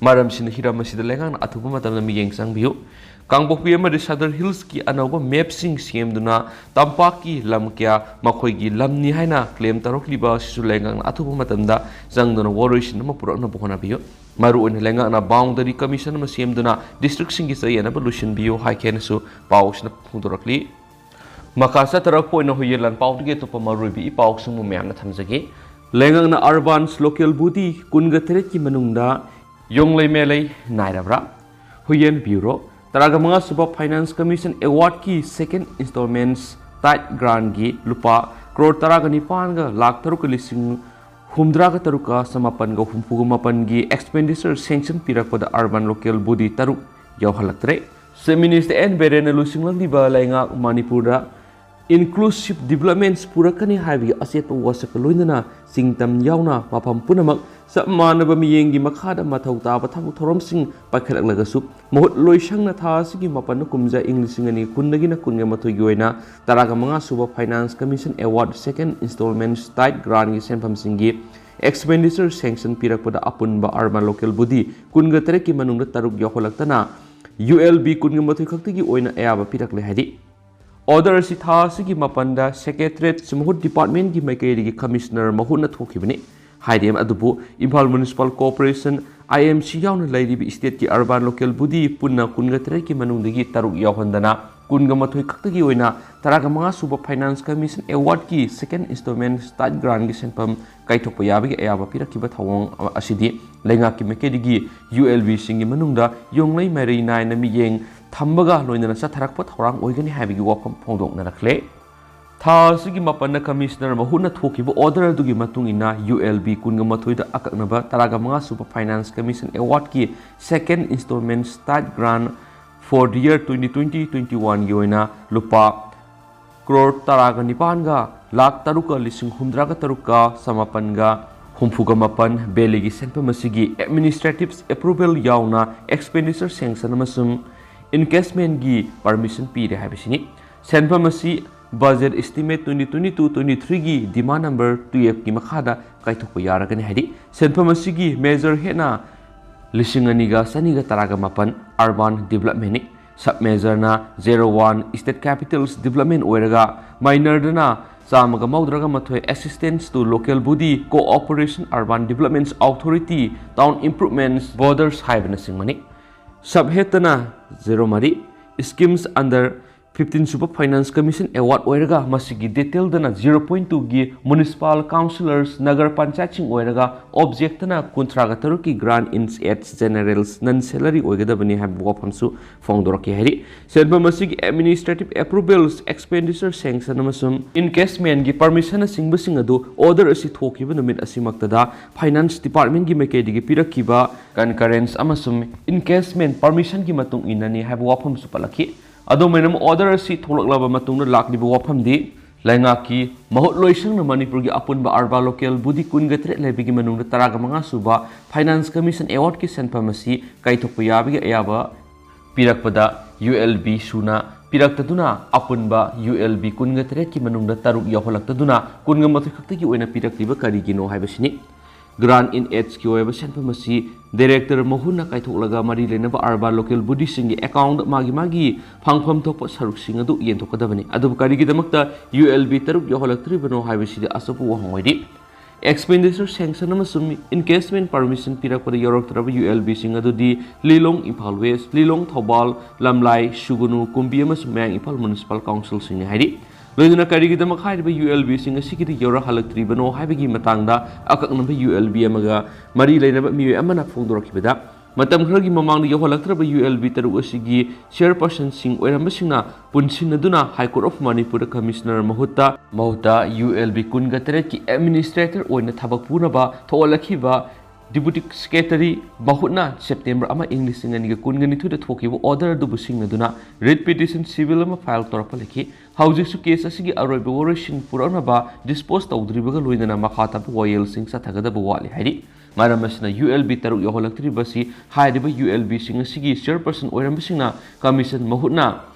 ꯃꯔꯝꯁꯤꯅ ꯍꯤꯔꯝ ꯑꯁꯤꯗ ꯂꯩꯉꯥꯛꯅ ꯑꯊꯨꯕ ꯃꯇꯝꯗ ꯃꯤꯠꯌꯦꯡ ꯆꯪꯕꯤꯌꯨ꯫ ꯀꯥꯡꯄꯣꯛꯄꯤ ꯑꯃꯗꯤ ꯁꯗꯔ ꯍꯤꯜꯁꯀꯤ ꯑꯅꯧꯕ ꯃꯦꯞꯁꯤꯡ ꯁꯦꯝꯗꯨꯅ ꯇꯝꯄꯥꯛꯀꯤ ꯂꯝ ꯀꯌꯥ ꯃꯈꯣꯏꯒꯤ ꯂꯝꯅꯤ ꯍꯥꯏꯅ ꯀ꯭ꯂꯦꯝ ꯇꯧꯔꯛꯂꯤꯕ ꯑꯁꯤꯁꯨ ꯂꯩꯉꯥꯛꯅ ꯑꯊꯨꯕ ꯃꯇꯝꯗ ꯆꯪꯗꯨꯅ ꯋꯥꯔꯣꯏꯁꯤꯟ ꯑꯃ ꯄꯨꯔꯛꯅꯕ ꯍꯣꯠꯅꯕꯤꯌꯨ꯫ ꯃꯔꯨꯑꯣꯏꯅ ꯂꯩꯉꯥꯛꯅ ꯕꯥꯎꯟꯗꯔꯤ ꯀꯃꯤꯁꯟ ꯑꯃ ꯁꯦꯝꯗꯨꯅ ꯗꯤꯁꯇ꯭ꯔꯤꯛꯁꯤꯡꯒꯤ ꯆꯌꯦꯠꯅꯕ ꯂꯣꯏꯁꯤꯟꯕꯤꯌꯨ ꯍꯥꯏꯈꯤ ꯍꯥꯏꯅꯁꯨ ꯄꯥꯎꯁꯤꯅ ꯐꯣꯡꯗꯣꯔꯛꯂꯤ꯫ ꯃꯈꯥ ꯆꯠꯊꯔꯛꯄ ꯑꯣꯏꯅ ꯍꯨꯏꯌꯦꯟ ꯂꯥꯟꯄꯥꯎꯗꯒꯤ ꯑꯇꯣꯞꯄ ꯃꯔꯨꯑꯣꯏꯕ ꯏ ꯄꯥꯎꯁꯤꯡꯕꯨ ꯃꯌꯥꯝꯅ ꯊꯝꯖꯒꯦ꯫ ꯂꯩꯉꯥꯛꯅ ꯑꯔꯕꯥꯟꯁ ꯂꯣꯀꯦꯜ ꯕꯣꯗꯤ ꯀꯨꯟꯒ ꯇꯔꯦꯠꯀꯤ ꯃꯅꯨꯡꯗ ꯌꯣꯡꯂꯩ ꯃꯦꯂꯩ ꯅꯥꯏꯔꯕ꯭ꯔꯥ? ꯍꯨꯏꯌꯦꯟ ꯕ꯭ꯌꯨꯔꯣ, ꯇꯔꯥꯒ ꯃꯉꯥ ꯁꯨꯕ ꯐꯥꯏꯅꯥꯟꯁ ꯀꯃꯤꯁꯟ ꯑꯦꯋꯥꯔꯗꯀꯤ ꯁꯦꯀꯦꯟ ꯏꯟꯁꯇꯣꯜꯃꯦꯟꯁ ꯇꯥꯏꯠ ꯒ꯭ꯔꯥꯟꯒꯤ ꯂꯨꯄꯥ ꯀ꯭ꯔꯣꯔ ꯇꯔꯥꯒ ꯅꯤꯄꯥꯟꯒ ꯂꯥꯛ ꯇꯔꯨꯛꯀ ꯂꯤꯁꯤꯡ ꯍꯨꯝꯗ꯭ꯔꯥꯒ ꯇꯔꯨꯛꯀ ꯆꯃꯥꯄꯟꯒ ꯍꯨꯝꯐꯨꯒ ꯃꯥꯄꯟꯒꯤ ꯑꯦꯛꯁꯄꯦꯟꯗꯤꯆꯔ ꯁꯦꯡꯁꯟ ꯄꯤꯔꯛꯄꯗ ꯑꯔꯕꯥꯟ ꯂꯣꯀꯦꯜ ꯕꯣꯗꯤ ꯇꯔꯨꯛ ꯌꯥꯎꯍꯜꯂꯛꯇ꯭ꯔꯦ꯫ ꯆꯤꯐ ꯃꯤꯅꯤꯁꯇꯔ ꯑꯦꯟ ꯕꯤꯔꯦꯟꯅ ꯂꯨꯆꯤꯡꯂꯛꯂꯤꯕ ꯂꯩꯉꯥꯛ ꯃꯅꯤꯄꯨꯔꯗ ꯏꯟꯀ꯭ꯂꯨꯁꯤꯞ ꯗꯤꯕꯂꯞꯃꯦꯟꯠꯁ ꯄꯨꯔꯛꯀꯅꯤ ꯍꯥꯏꯕꯒꯤ ꯑꯆꯦꯠꯄ ꯋꯥꯁꯛꯀ ꯂꯣꯏꯅꯅ ꯆꯤꯡꯇꯝ ꯌꯥꯎꯅ ꯃꯐꯝ ꯄꯨꯝꯅꯃꯛ ꯆꯞ ꯃꯥꯟꯅꯕ ꯃꯤꯠꯌꯦꯡꯒꯤ ꯃꯈꯥꯗ ꯃꯊꯧ ꯇꯥꯕ ꯊꯕꯛ ꯊꯧꯔꯝꯁꯤꯡ ꯄꯥꯏꯈꯠꯂꯛꯂꯒꯁꯨ ꯃꯍꯨꯠ ꯂꯣꯏꯁꯪꯅ ꯊꯥ ꯑꯁꯤꯒꯤ ꯃꯥꯄꯟꯅ ꯀꯨꯝꯖꯥ ꯏꯪ ꯂꯤꯁꯤꯡ ꯑꯅꯤ ꯀꯨꯟꯗꯒꯤꯅ ꯀꯨꯟꯒ ꯃꯥꯊꯣꯏꯒꯤ ꯑꯣꯏꯅ ꯇꯔꯥꯒ ꯃꯉꯥ ꯁꯨꯕ ꯐꯥꯏꯅꯥꯟꯁ ꯀꯃꯤꯁꯟ ꯑꯦꯋꯥꯔꯗ ꯁꯦꯀꯦꯟ ꯏꯟꯁꯇꯣꯜꯃꯦꯟꯠꯁ ꯇꯥꯏꯠ ꯒ꯭ꯔꯥꯟꯒꯤ ꯁꯦꯟꯐꯝꯁꯤꯡꯒꯤ ꯑꯦꯛꯁꯄꯦꯟꯗꯤꯆꯔ ꯁꯦꯡꯁꯟ ꯄꯤꯔꯛꯄꯗ ꯑꯄꯨꯟꯕ ꯑꯔꯕꯥꯟ ꯂꯣꯀꯦꯜ ꯕꯣꯗꯤ ꯀꯨꯟꯒ ꯇꯔꯦꯠꯀꯤ ꯃꯅꯨꯡꯗ ꯇꯔꯨꯛ ꯌꯥꯎꯍꯜꯂꯛꯇꯅ ꯌꯨ ꯑꯦꯜ ꯕꯤ ꯀꯨꯟꯒ ꯃꯥꯊꯣꯏ ꯈꯛꯇꯒꯤ ꯑꯣꯏꯅ ꯑꯌꯥꯕ ꯄꯤꯔꯛꯂꯦ ꯍꯥꯏꯔꯤ꯫ ꯑꯣꯔꯗꯔ ꯑꯁꯤ ꯊꯥ ꯑꯁꯤꯒꯤ ꯃꯥꯄꯟꯗ ꯁꯦꯀ꯭ꯔꯦꯇꯔꯤꯌꯦꯠ ꯃꯍꯨꯠ ꯗꯤꯄꯥꯔꯠꯃꯦꯟꯠꯀꯤ ꯃꯥꯏꯀꯩꯗꯒꯤ ꯀꯃꯤꯁꯅꯔ ꯃꯍꯨꯠꯅ ꯊꯣꯛꯈꯤꯕꯅꯤ꯫ ꯍꯥꯏꯔꯤ꯫ ꯑꯗꯨꯕꯨ ꯏꯝꯐꯥꯜ ꯃ꯭ꯌꯨꯅꯤꯁꯤꯄꯥꯜ ꯀꯣꯔꯄꯣꯔꯦꯁꯟ IMC ꯌꯥꯎꯅ ꯂꯩꯔꯤꯕ stateꯀꯤ urban local body ꯄꯨꯟꯅ ꯀꯨꯟꯒ ꯇꯔꯦꯠꯀꯤ ꯃꯅꯨꯡꯗꯒꯤ ꯇꯔꯨꯛ ꯌꯥꯎꯍꯟꯗꯅ ꯀꯨꯟꯒ ꯃꯥꯊꯣꯏ ꯈꯛꯇꯒꯤ ꯑꯣꯏꯅ ꯇꯔꯥꯒ ꯃꯉꯥ ꯁꯨꯕ Finance Commission Awardꯀꯤ second installment state grantꯀꯤ ꯁꯦꯟꯐꯝ ꯀꯥꯏꯊꯣꯛꯄ ꯌꯥꯕꯒꯤ ꯑꯌꯥꯕ ꯄꯤꯔꯛꯈꯤꯕ ꯊꯧꯑꯣꯡ ꯑꯁꯤꯗꯤ ꯂꯩꯉꯥꯛꯀꯤ ꯃꯥꯏꯀꯩꯗꯒꯤ ULBꯁꯤꯡꯒꯤ ꯃꯅꯨꯡꯗ ꯌꯣꯡꯂꯩ ꯃꯔꯩ ꯅꯥꯏꯅ ꯃꯤꯠꯌꯦꯡ ꯊꯝꯕꯒ ꯂꯣꯏꯅꯅ ꯆꯠꯊꯔꯛꯄ ꯊꯧꯔꯥꯡ ꯑꯣꯏꯒꯅꯤ ꯍꯥꯏꯕꯒꯤ ꯋꯥꯐꯝ ꯐꯣꯡꯗꯣꯛꯅꯔꯛꯂꯦ꯫ ꯊꯥ ꯑꯁꯤꯒꯤ ꯃꯥꯄꯟꯗ Commissioner ꯃꯍꯨꯠꯅ ꯊꯣꯛꯈꯤꯕ order ꯑꯗꯨꯒꯤ ꯃꯇꯨꯡ ꯏꯟꯅ ULB ꯀꯨꯟꯒ ꯃꯥꯊꯣꯏꯗ ꯑꯀꯛꯅꯕ ꯇꯔꯥꯒ ꯃꯉꯥ ꯁꯨꯕ Finance Commission Awardꯀꯤ second installment state grant for the year twenty twenty twenty oneꯒꯤ ꯑꯣꯏꯅ ꯂꯨꯄꯥ ꯀ꯭ꯔꯣꯔ ꯇꯔꯥꯒ ꯅꯤꯄꯥꯟꯒ ꯂꯥꯈ ꯇꯔꯨꯛꯀ ꯂꯤꯁꯤꯡ ꯍꯨꯝꯗ꯭ꯔꯥꯒ ꯇꯔꯨꯛꯀ ꯆꯃꯥꯄꯟꯒ ꯍꯨꯝꯐꯨꯒ ꯃꯥꯄꯟ ꯕꯦꯂꯤꯒꯤ ꯁꯦꯟꯐꯝ ꯑꯁꯤꯒꯤ administrative approval ꯌꯥꯎꯅ expenditure sanction ꯑꯃꯁꯨꯡ encashmentꯒꯤ permission ꯄꯤꯔꯦ ꯍꯥꯏꯕꯁꯤꯅꯤ꯫ ꯁꯦꯟꯐꯝ ꯑꯁꯤ budget estimate twenty twenty two twenty threeꯒꯤ demand number twelveꯀꯤ ꯃꯈꯥꯗ ꯀꯥꯏꯊꯣꯛꯄ ꯌꯥꯔꯒꯅꯤ ꯍꯥꯏꯔꯤ꯫ ꯁꯦꯟꯐꯝ ꯑꯁꯤꯒꯤ major headꯅ ꯂꯤꯁꯤꯡ ꯑꯅꯤꯒ ꯆꯅꯤꯒ ꯇꯔꯥꯒ ꯃꯥꯄꯟ urban developmentꯅꯤ꯫ Sub majorꯅ zero one state capitals development ꯑꯣꯏꯔꯒ minorꯗꯅ ꯆꯥꯝꯃꯒ ꯃꯧꯗ꯭ꯔꯥꯒ ꯃꯥꯊꯣꯏ assistance to local body cooperation urban development authority town improvements borders ꯍꯥꯏꯕꯅꯆꯤꯡꯕꯅꯤ꯫ Sub headꯇꯅ zero ꯃꯔꯤ schemes under fifteen ꯁꯨꯕ Finance Commission Award ꯑꯣꯏꯔꯒ ꯃꯁꯤꯒꯤ detailꯗꯅ zero point twoꯒꯤ municipal councillors Nagar ꯄꯟꯆꯥꯌꯠꯁꯤꯡ ꯑꯣꯏꯔꯒ objectꯅ ꯀꯨꯟꯊ꯭ꯔꯥꯒ ꯇꯔꯨꯛꯀꯤ grant in aid generals non salary ꯑꯣꯏꯒꯗꯕꯅꯤ ꯍꯥꯏꯕ ꯋꯥꯐꯝꯁꯨ ꯐꯣꯡꯗꯣꯔꯛꯈꯤ ꯍꯥꯏꯔꯤ꯫ ꯁꯦꯟꯐꯝ ꯑꯁꯤꯒꯤ administrative approvals, expenditure sanction ꯑꯃꯁꯨꯡ encash permissionꯒꯤ permissionꯅꯆꯤꯡꯕꯁꯤꯡ ꯑꯗꯨ order ꯑꯁꯤ ꯊꯣꯛꯈꯤꯕ ꯅꯨꯃꯤꯠ ꯑꯁꯤꯃꯛꯇꯗ Finance Departmentꯀꯤ ꯃꯥꯏꯀꯩꯗꯒꯤ ꯄꯤꯔꯛꯈꯤꯕ concurrence ꯑꯃꯁꯨꯡ encash permissionꯒꯤ ꯃꯇꯨꯡ ꯏꯟꯅꯅꯤ ꯍꯥꯏꯕ ꯋꯥꯐꯝꯁꯨ ꯄꯜꯂꯛꯈꯤ꯫ ꯑꯗꯨꯃꯥꯏꯅ order ꯑꯁꯤ ꯊꯣꯛꯂꯛꯂꯕ ꯃꯇꯨꯡꯗ ꯂꯥꯛꯂꯤꯕ ꯋꯥꯐꯝꯗꯤ ꯂꯩꯉꯥꯛꯀꯤ ꯃꯍꯨꯠ ꯂꯣꯏꯁꯪꯅ ꯃꯅꯤꯄꯨꯔꯒꯤ ꯑꯄꯨꯟꯕ urban local body ꯀꯨꯟꯒ ꯇꯔꯦꯠ ꯂꯩꯕꯒꯤ ꯃꯅꯨꯡꯗ ꯇꯔꯥꯒ ꯃꯉꯥ ꯁꯨꯕ Finance Commission Awardꯀꯤ ꯁꯦꯟꯐꯝ ꯑꯁꯤ ꯀꯥꯏꯊꯣꯛꯄ ꯌꯥꯕꯒꯤ ꯑꯌꯥꯕ ꯄꯤꯔꯛꯄꯗ ULB ꯁꯨꯅ ꯄꯤꯔꯛꯇꯗꯨꯅ ꯑꯄꯨꯟꯕ ULB ꯀꯨꯟꯒ ꯇꯔꯦꯠꯀꯤ ꯃꯅꯨꯡꯗ ꯇꯔꯨꯛ ꯌꯥꯎꯍꯜꯂꯛꯇꯗꯨꯅ ꯀꯨꯟꯒ ꯃꯥꯊꯣꯏ ꯈꯛꯇꯒꯤ ꯑꯣꯏꯅ ꯄꯤꯔꯛꯂꯤꯕ ꯀꯔꯤꯒꯤꯅꯣ ꯍꯥꯏꯕꯁꯤꯅꯤ꯫ Grant in aidꯀꯤ ꯑꯣꯏꯕ ꯁꯦꯟꯐꯝ ꯑꯁꯤ director ꯃꯍꯨꯠꯅ ꯀꯥꯏꯊꯣꯛꯂꯒ ꯃꯔꯤ ꯂꯩꯅꯕ urban local bodyꯁꯤꯡꯒꯤ account ꯃꯥꯒꯤ ꯃꯥꯒꯤ ꯐꯪꯐꯝ ꯊꯣꯛꯄ ꯁꯔꯨꯛꯁꯤꯡ ꯑꯗꯨ ꯌꯦꯟꯊꯣꯛꯀꯗꯕꯅꯤ꯫ ꯑꯗꯨꯕꯨ ꯀꯔꯤꯒꯤꯗꯃꯛꯇ ULB ꯇꯔꯨꯛ ꯌꯧꯍꯜꯂꯛꯇ꯭ꯔꯤꯕꯅꯣ ꯍꯥꯏꯕꯁꯤꯗꯤ ꯑꯆꯧꯕ ꯋꯥꯍꯪ ꯑꯣꯏꯔꯤ꯫ Expenditure sanction ꯑꯃꯁꯨꯡ encashment permission ꯄꯤꯔꯛꯄꯗ ꯌꯧꯔꯛꯇ꯭ꯔꯕ ULBꯁꯤꯡ ꯑꯗꯨꯗꯤ ꯂꯤꯂꯣꯡ ꯏꯝꯐꯥꯜ ꯋꯦꯁ, ꯂꯤꯂꯣꯡ ꯊꯧꯕꯥꯜ, ꯂꯝꯂꯥꯏ, ꯁꯨꯒꯅꯨ, ꯀꯨꯝꯕꯤ ꯑꯃꯁꯨꯡ ꯃꯌꯥꯡ ꯏꯝꯐꯥꯜ ꯃ꯭ꯌꯨꯅꯤꯁꯤꯄꯥꯜ ꯀꯥꯎꯟꯁꯤꯜꯁꯤꯡꯅꯤ ꯍꯥꯏꯔꯤ꯫ ꯂꯣꯏꯅꯅ ꯀꯔꯤꯒꯤꯗꯃꯛ ꯍꯥꯏꯔꯤꯕ ULBꯁꯤꯡ ꯑꯁꯤꯒꯤꯗꯤ ꯌꯧꯔꯛꯍꯜꯂꯛꯇ꯭ꯔꯤꯕꯅꯣ ꯍꯥꯏꯕꯒꯤ ꯃꯇꯥꯡꯗ ꯑꯀꯛꯅꯕ ULB ꯑꯃꯒ ꯃꯔꯤ ꯂꯩꯅꯕ ꯃꯤꯑꯣꯏ ꯑꯃꯅ ꯐꯣꯡꯗꯣꯔꯛꯈꯤꯕꯗ, ꯃꯇꯝ ꯈꯔꯒꯤ ꯃꯃꯥꯡꯗ ꯌꯧꯍꯜꯂꯛꯇ꯭ꯔꯕ ULB ꯇꯔꯨꯛ ꯑꯁꯤꯒꯤ ꯆꯤꯌꯔꯄꯔꯁꯟꯁꯤꯡ ꯑꯣꯏꯔꯝꯕꯁꯤꯡꯅ ꯄꯨꯟꯁꯤꯟꯅꯗꯨꯅ High Court of Manipurꯗ ꯀꯃꯤꯁꯅꯔ ꯃꯍꯨꯠꯇ, ꯃꯍꯨꯠꯇ ULB ꯀꯨꯟꯒ ꯇꯔꯦꯠꯀꯤ ꯑꯦꯗꯃꯤꯅꯤꯁꯇ꯭ꯔꯦꯇꯔ ꯑꯣꯏꯅ ꯊꯕꯛ ꯄꯨꯅꯕ ꯊꯣꯛꯍꯜꯂꯛꯈꯤꯕ ꯗꯤꯄꯨꯇꯤ ꯁꯦꯀ꯭ꯔꯦꯇꯔꯤ ꯃꯍꯨꯠꯅ ꯁꯦꯞꯇꯦꯝꯕꯔ ꯑꯃ, ꯏꯪ ꯂꯤꯁꯤꯡ ꯑꯅꯤꯒ ꯀꯨꯟꯒ ꯅꯤꯊꯣꯏꯗ ꯊꯣꯛꯈꯤꯕ ꯑꯣꯔꯗꯔ ꯑꯗꯨꯕꯨ ꯁꯤꯡꯅꯗꯨꯅ ꯔꯤꯠ ꯄꯤꯇꯤꯁꯟ ꯁꯤꯚꯤꯜ ꯑꯃ ꯐꯥꯏꯜ ꯇꯧꯔꯛꯄ ꯂꯩꯈꯤ꯫ ꯍꯧꯖꯤꯛꯁꯨ ꯀꯦꯁ ꯑꯁꯤꯒꯤ ꯑꯔꯣꯏꯕ ꯋꯥꯔꯣꯏꯁꯤꯟ ꯄꯨꯔꯛꯅꯕ ꯗꯤꯁꯄꯣꯖ ꯇꯧꯗ꯭ꯔꯤꯕꯒ ꯂꯣꯏꯅꯅ ꯃꯈꯥ ꯇꯥꯕ ꯋꯥꯌꯦꯜꯁꯤꯡ ꯆꯠꯊꯒꯗꯕ ꯋꯥꯠꯂꯤ ꯍꯥꯏꯔꯤ꯫ ꯃꯔꯝ ꯑꯁꯤꯅ ULB ꯇꯔꯨꯛ ꯌꯧꯍꯜꯂꯛꯇ꯭ꯔꯤꯕꯁꯤ ꯍꯥꯏꯔꯤꯕ ULBꯁꯤꯡ ꯑꯁꯤꯒꯤ ꯆꯤꯌꯔꯄꯔꯁꯟ ꯑꯣꯏꯔꯝꯕꯁꯤꯡꯅ ꯀꯃꯤꯁꯟ ꯃꯍꯨꯠꯅ